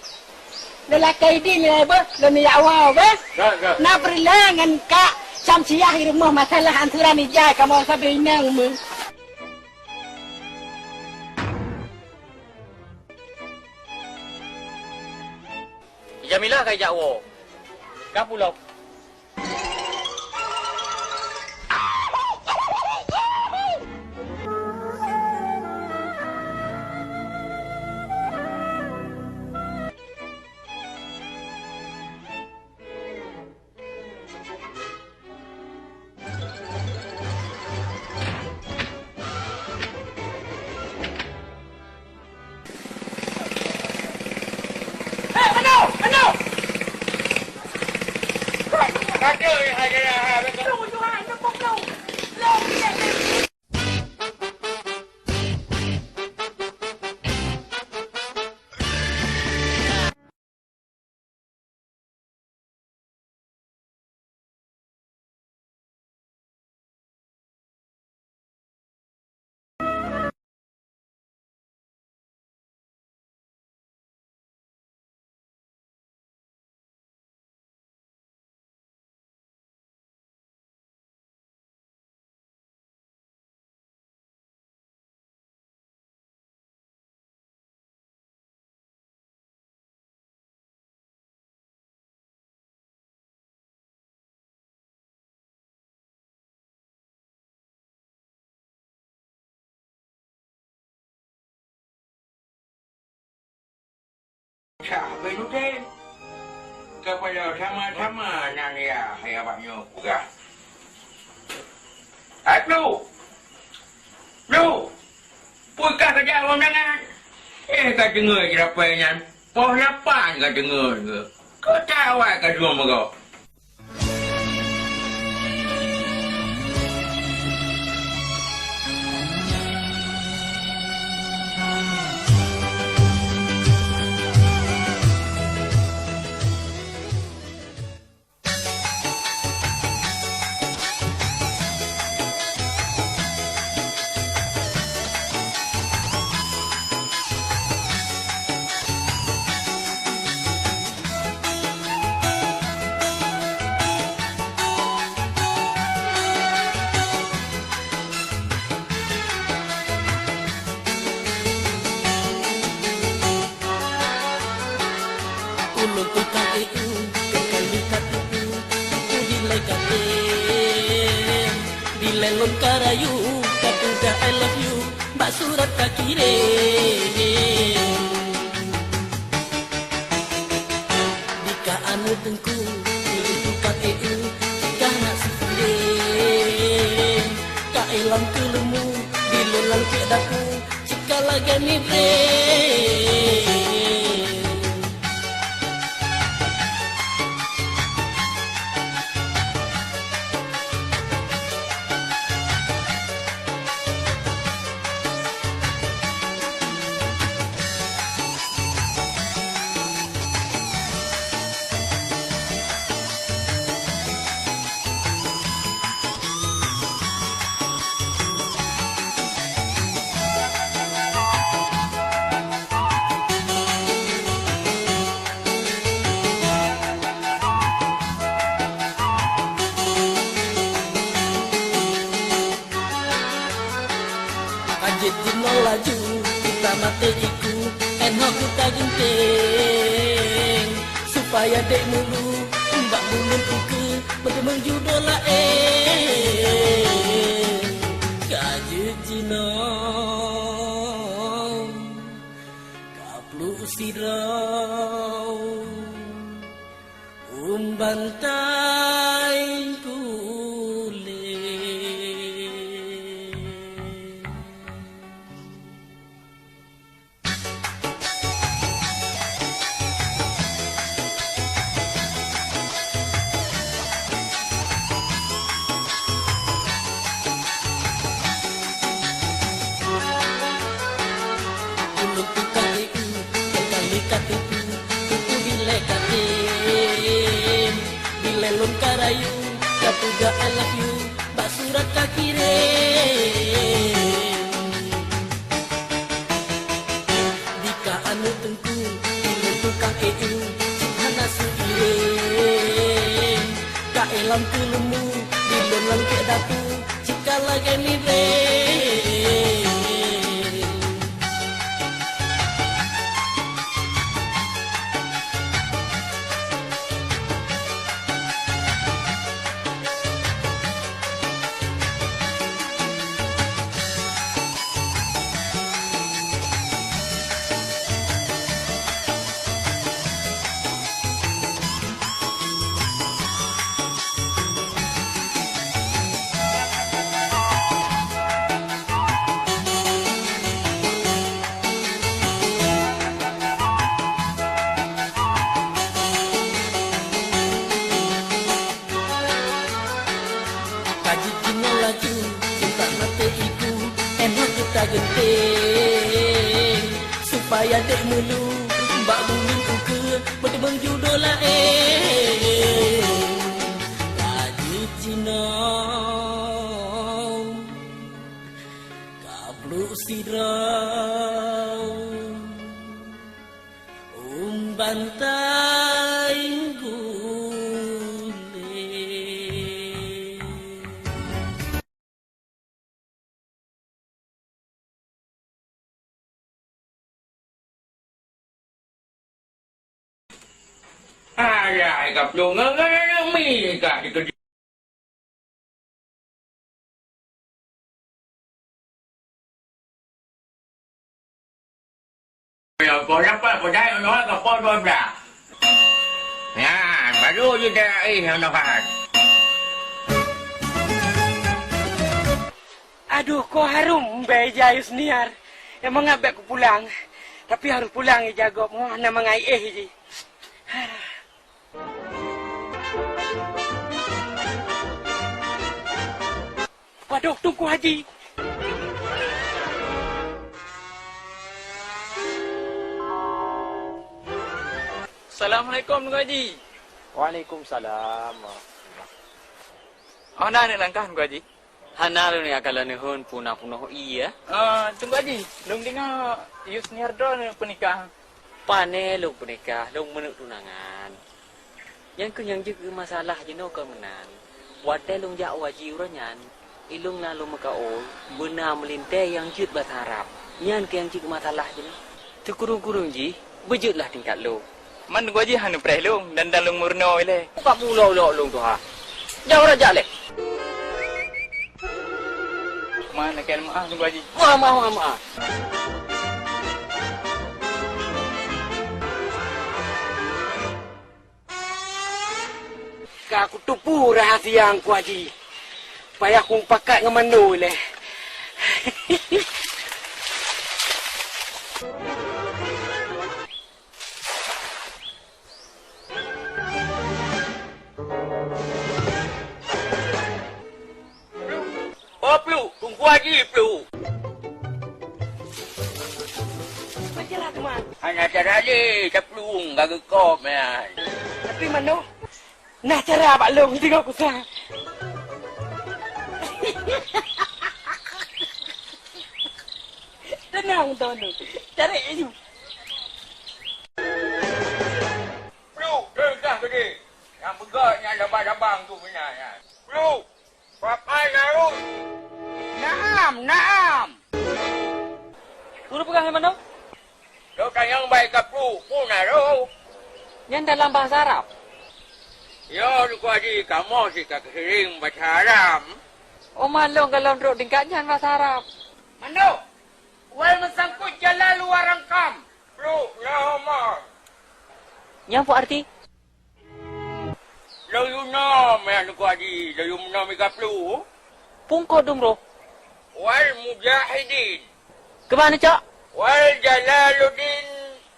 lôn lakée idin nilai beuh, lôn jak woe beuh. Ka, ka. Na peureulée ngon Kak Syamsiah i rumoh masalah ansuran ijai kamoe sabe inong meuh. Jamilah ka ijak woe. Ka pulo. Aduh, ya, ya, ya. Cah Bainuddin, keupada sama-sama nan ya, ya bak nyoe peugah. Atu! Lu! Peugah keujak lôn nyan! Eh, ka deungoe jirapai nyan. Poh lapan ka deungoe ke? Keu awai ka deungoe meugoe. Ulôn tukang éue, keu kali ka tuku, tuku dilèe ka tem. Dilèe lôn ka rayu, ka peugah I love you, bak surat ka kirém. Di ka aneuk teungku, ulôn tukang éue, ka na sikurém. Ka éh lam keuleumô, di lôn lam keudapu, cit ka lagèe migrén. Ka jeuet jinoe laju, kita maté iku, 'oh noe kuta geunteng. Supaya dek meulu, bak buleuen ukeue, meuteumèe judoe laén. Ka jeuet jinoe, ka pluek sidroe. Ôn bantai kulét. Ulôn tukang éue, nyang ka lheueh ka teupeu, teupeu dilèe ka tem. Dilèe lôn ka rayu, ka peugah I love you, bak surat ka kirém. Di ka aneuk teungku, di lôn tukang éue, cit hana seuirém. Ka éh lam keuleumô, di lôn lam keudapu, cit ka lagèe migrén. Payah dek meulu bak buleuen ukeue, beuteumeung judoe laén. Ka jeuet jinoe, ka pluek sidroe, umban tainggulé. Alah, ka plueng ngon, ngon, ngon mi ka dikeudi. Ya, kau dapat, kau dah, kau dapat, kau dah. Nyan, baru je dah, eh, yang dapat. Aduh, kok harum bèe ija Yusniar. Nyang mangat bèk kupulang. Tapi harôh pulang ija gob, hana mangat éh jih. Waduh, Teungku Haji. Assalamualaikum, Teungku Haji. Waalaikumsalam. Oh, na aneuk langkah, Teungku Haji? Hana lôn jak kalon neuheun puna peunoh ié. Ah, Teungku Haji, lôn deungoe Yusniar droeneuh peunikah. Pané lôn peunikah, lôn meuneuk tunangan. Nyan keuh nyang jeuet keu masalah jinoe kon meunan. Watèe lôn jak u haji uroe nyan, ilôn na lôn meukaôi, beuna meulintèe nyang jeuet basa Arab. Nyan keuh nyang jeuet keu masalah jinoe. Teukureueng-kureueng jih, beujeuet lah tingkat lôn. Man geuh jih hana preh lôn, dan, dan lôn meurunoe ilèe. Buka mulo-ulo lôn tuha. Jauh rajak lé. Man, lakèe meu'ah lôn geuh jih. Meu'ah, meu'ah, meu'ah, meu'ah. Ka kuteupeu rahsia Teungku Haji. Payah kupakat ngon manoe lé. Oh, Pluek, Teungku Haji, Pluek. Apa cara teuma? Hana cara lé, taplueng ka geukop nyan. Tapi manoe, na cara bak lôn, deungoe kusa. Teunang, Tonu. Cari laju. Pluek, deungoe kah keudeh. Nyang peugah nyan laba-labang tu meunan nyan. Pluek! Papa Larui! Naam, naam! Guru peugah lé manoe? Lôn tanyong bak Teungku Pluek, peue na rôh? Nyan dalam bahasa Arab. Yo, Teungku Haji, kamoe cit ka seuring baca Arab. Oma lôn goh lom trok tingkat nyan bahasa Arab. Manoe! Wal meusangkut jala luwa rangkam. Pluek, nyoe Omar. Nyan peue arti? Lôn yue nom, ya Teungku Haji, lôn yue nom i Kaplu. Pungko dum roh. Wal mujahidin. Keuban neucok? Wal Jalaluddin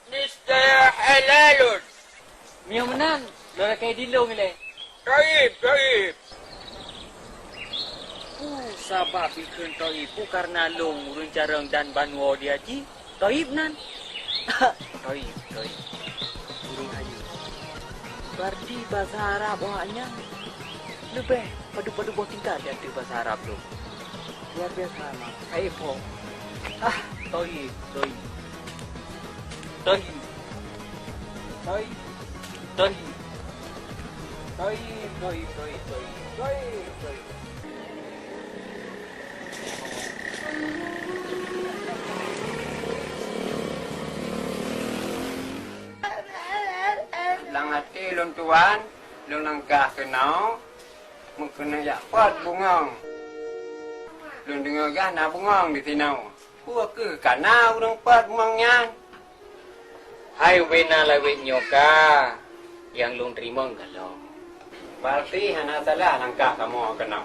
Mister Halalun. Meunyoe meunan, lôn lakèe dilông ilèe. Toib, toib. Peue sabab ikheun toib? Peue kareuna lôn ureueng carông dan banwoe di haji? Toib nan. Toib, toib. Ureueng ayu. Barti basa Arab awaknyan leubeh padub-padub boh tingkat di ateueh basa Arab lôn. Luar biasa, Mak. Hai, po. Ah, toib, toib. Toib. Toib. Toib. Toib, toib, toib, toib. Toib, toib. Lam até lôn tuan, lôn langkah keunoe, meukeunong jak peuet bungöng. Lôn deungoe gah na bungöng disinoe. Peue kheueh ka na ureueng peuet bungöng nyan? Hai ubena lawét nyoe ka, nyang lôn teurimong galom. Barti hana salah langkah kamoe keunoe.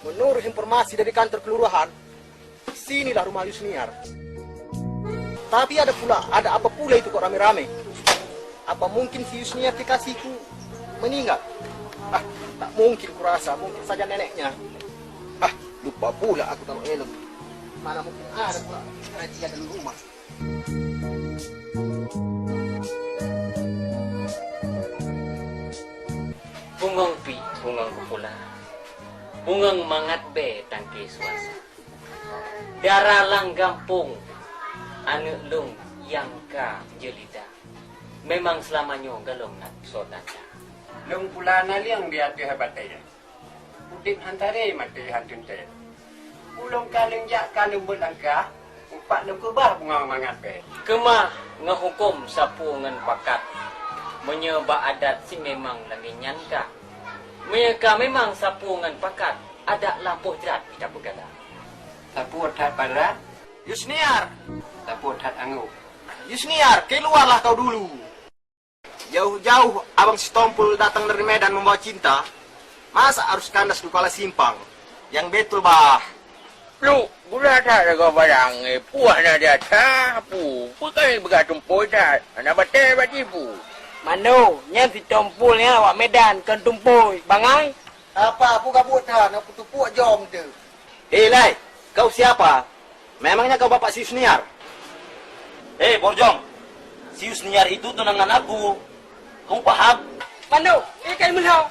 Menurut informasi dari kantor kelurahan, sinilah rumah Yusniar. Tapi ada pula, ada apa pula itu kok rame-rame? Apa mungkin si Yusniar kekasihku meninggal? Ah, tak mungkin kurasa, mungkin saja neneknya. Ah, lupa pula aku taruh helm. Mana mungkin ada pula razia dalam rumah. Bungöng pih, bungöng keupula. Bungöng mangat bèe tangke suasa. Dara lam gampông, aneuk lôn nyang ka jeulida. Memang seulama nyoe gohlom na soe tanda. Lôn pula na liang di ateueh batèe. Udép han taré maté han teuntèe. Ulôn ka lôn jak ka lôn beuet langkah, upat lôn keubah bungöng mangat bèe. Keumah ngon hukôm sapeue ngon pakat, meunyoe bak adat cit memang lagèe nyan ka. Meunyoe ka memang sapeue ngon pakat, adat lampôh jrat kita peugala. Sapeue that padat? Yusniar! Sapeue that anggôk? Yusniar, keluarlah kau dulu! Jauh-jauh abang si Tompul datang dari Medan membawa cinta, masa harus kandas di kepala simpang yang betul, bah? Pluk, gula that lagoe barang, eh, puah na di atas, pu, peue kali peugah tumpôi that, hana batèe bak jipu. Mano, nyan si Tompul nyan awak Medan, kon tumpôi, bangai. Apa, peue ka buet that, na peutupuek jong teuh. Hei, Lai, kau siapa? Memangnya kau bapak si Yusniar? Hei, Borjong, si Yusniar itu tunangan aku. Kamu paham? Mano, eh, kai meulhau.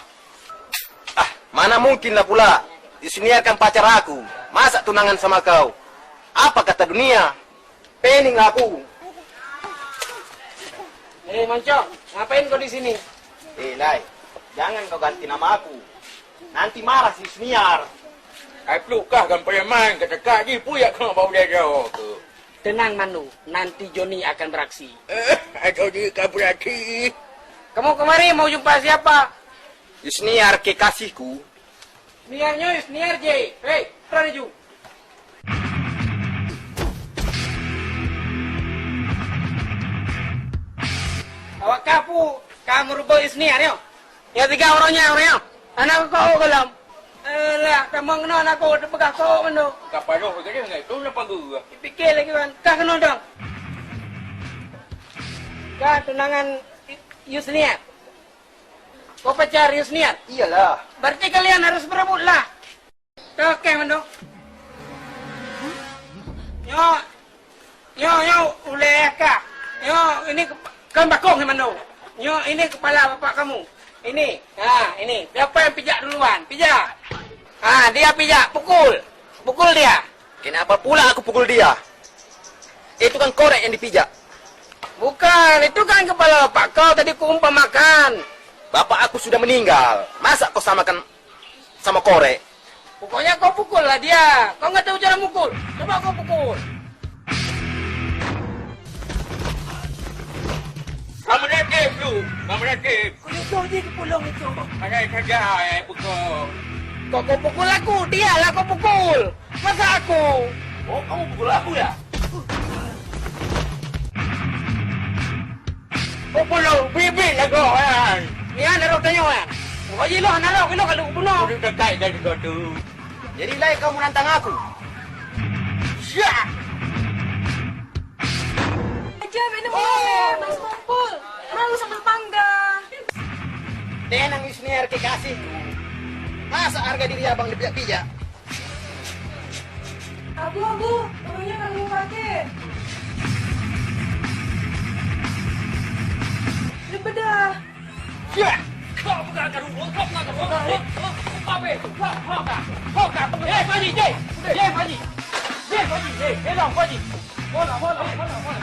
Ah, mana mungkin lah pula. Yusniar kan pacar aku. Masa tunangan sama kau? Apa kata dunia? Pening aku. Eh, Mancok, ngapain kau di sini? Eh, Lai, jangan kau ganti nama aku. Nanti marah si Yusniar. Ai pluk kah kan preman, kata kak ji, puyak kau bau dada ke? Tenang, Manu, nanti Joni akan beraksi. Eh, atau dia kan berarti. Kamu kemari mau jumpa siapa? Yusniar kekasihku. Niar nyoe, Niar jih. Hei, droe laju. Awak kah pu ka meureubeut Yusniar nyoe? Nyoe tiga uroe nyan, uroe nyoe. Aneuk keuh gohlom. Alah, tamong keunoe aneuk keuh, teupeugah keuh mandum. Ka paloh lagèe nyan, itu na pageue. Dipike lagèe nyan, kah keunoe dong. Kah tunangan Yusniar. Kau pacar Yusniar? Iyalah. Berarti kalian harus berebut lah. Oke, Mando. Nyoe, nyoe, nyoe, ulèe kah. Nyoe, ini kep-, kan bakong, Mando. Nyoe, ini kepala bapak kamu. Ini, ha, ini. Siapa yang pijak duluan? Pijak. Ha, dia pijak. Pukul. Pukul dia. Kenapa pula aku pukul dia? Itu kan korek yang dipijak. Bukan, itu kan kepala bapak kau tadi kuumpamakan. Bapak aku sudah meninggal. Masa kau samakan sama korek? Pokoknya kau pukul lah dia. Kau nggak tahu cara mukul. Coba kau pukul. Kamu reatif tu. Kamu reatif. Kau itu je kepulung itu. Pakai saja, eh, pukul. Kau, kau pukul aku, dia lah kau pukul. Masa aku? Oh, kamu pukul aku ya? Pukul lu, bibit lah kau, eh. Ni ada rot tanya, eh. Kau je lah, nak rot, kau kalau bunuh. Udah dekat dari kau tu. Jadi, Lai, kau menantang aku? Siap! Aja minum boleh, Mas Kumpul. Malu sama tetangga. Tenang, Yusniar kekasih. Masa harga diri abang dipijak-pijak? Abu, abu, urunya kalau mau pakai. Lebedah. Ya! Kau bukan akan urus, kau bukan akan urus. Kau, kau, kau, kau, kau, kau, kau. Eh, Pak Haji, Jay! Jay, Pak Haji! Jay, Pak Haji! Jay, hello, Pak Haji! Bola, bola, bola, bola!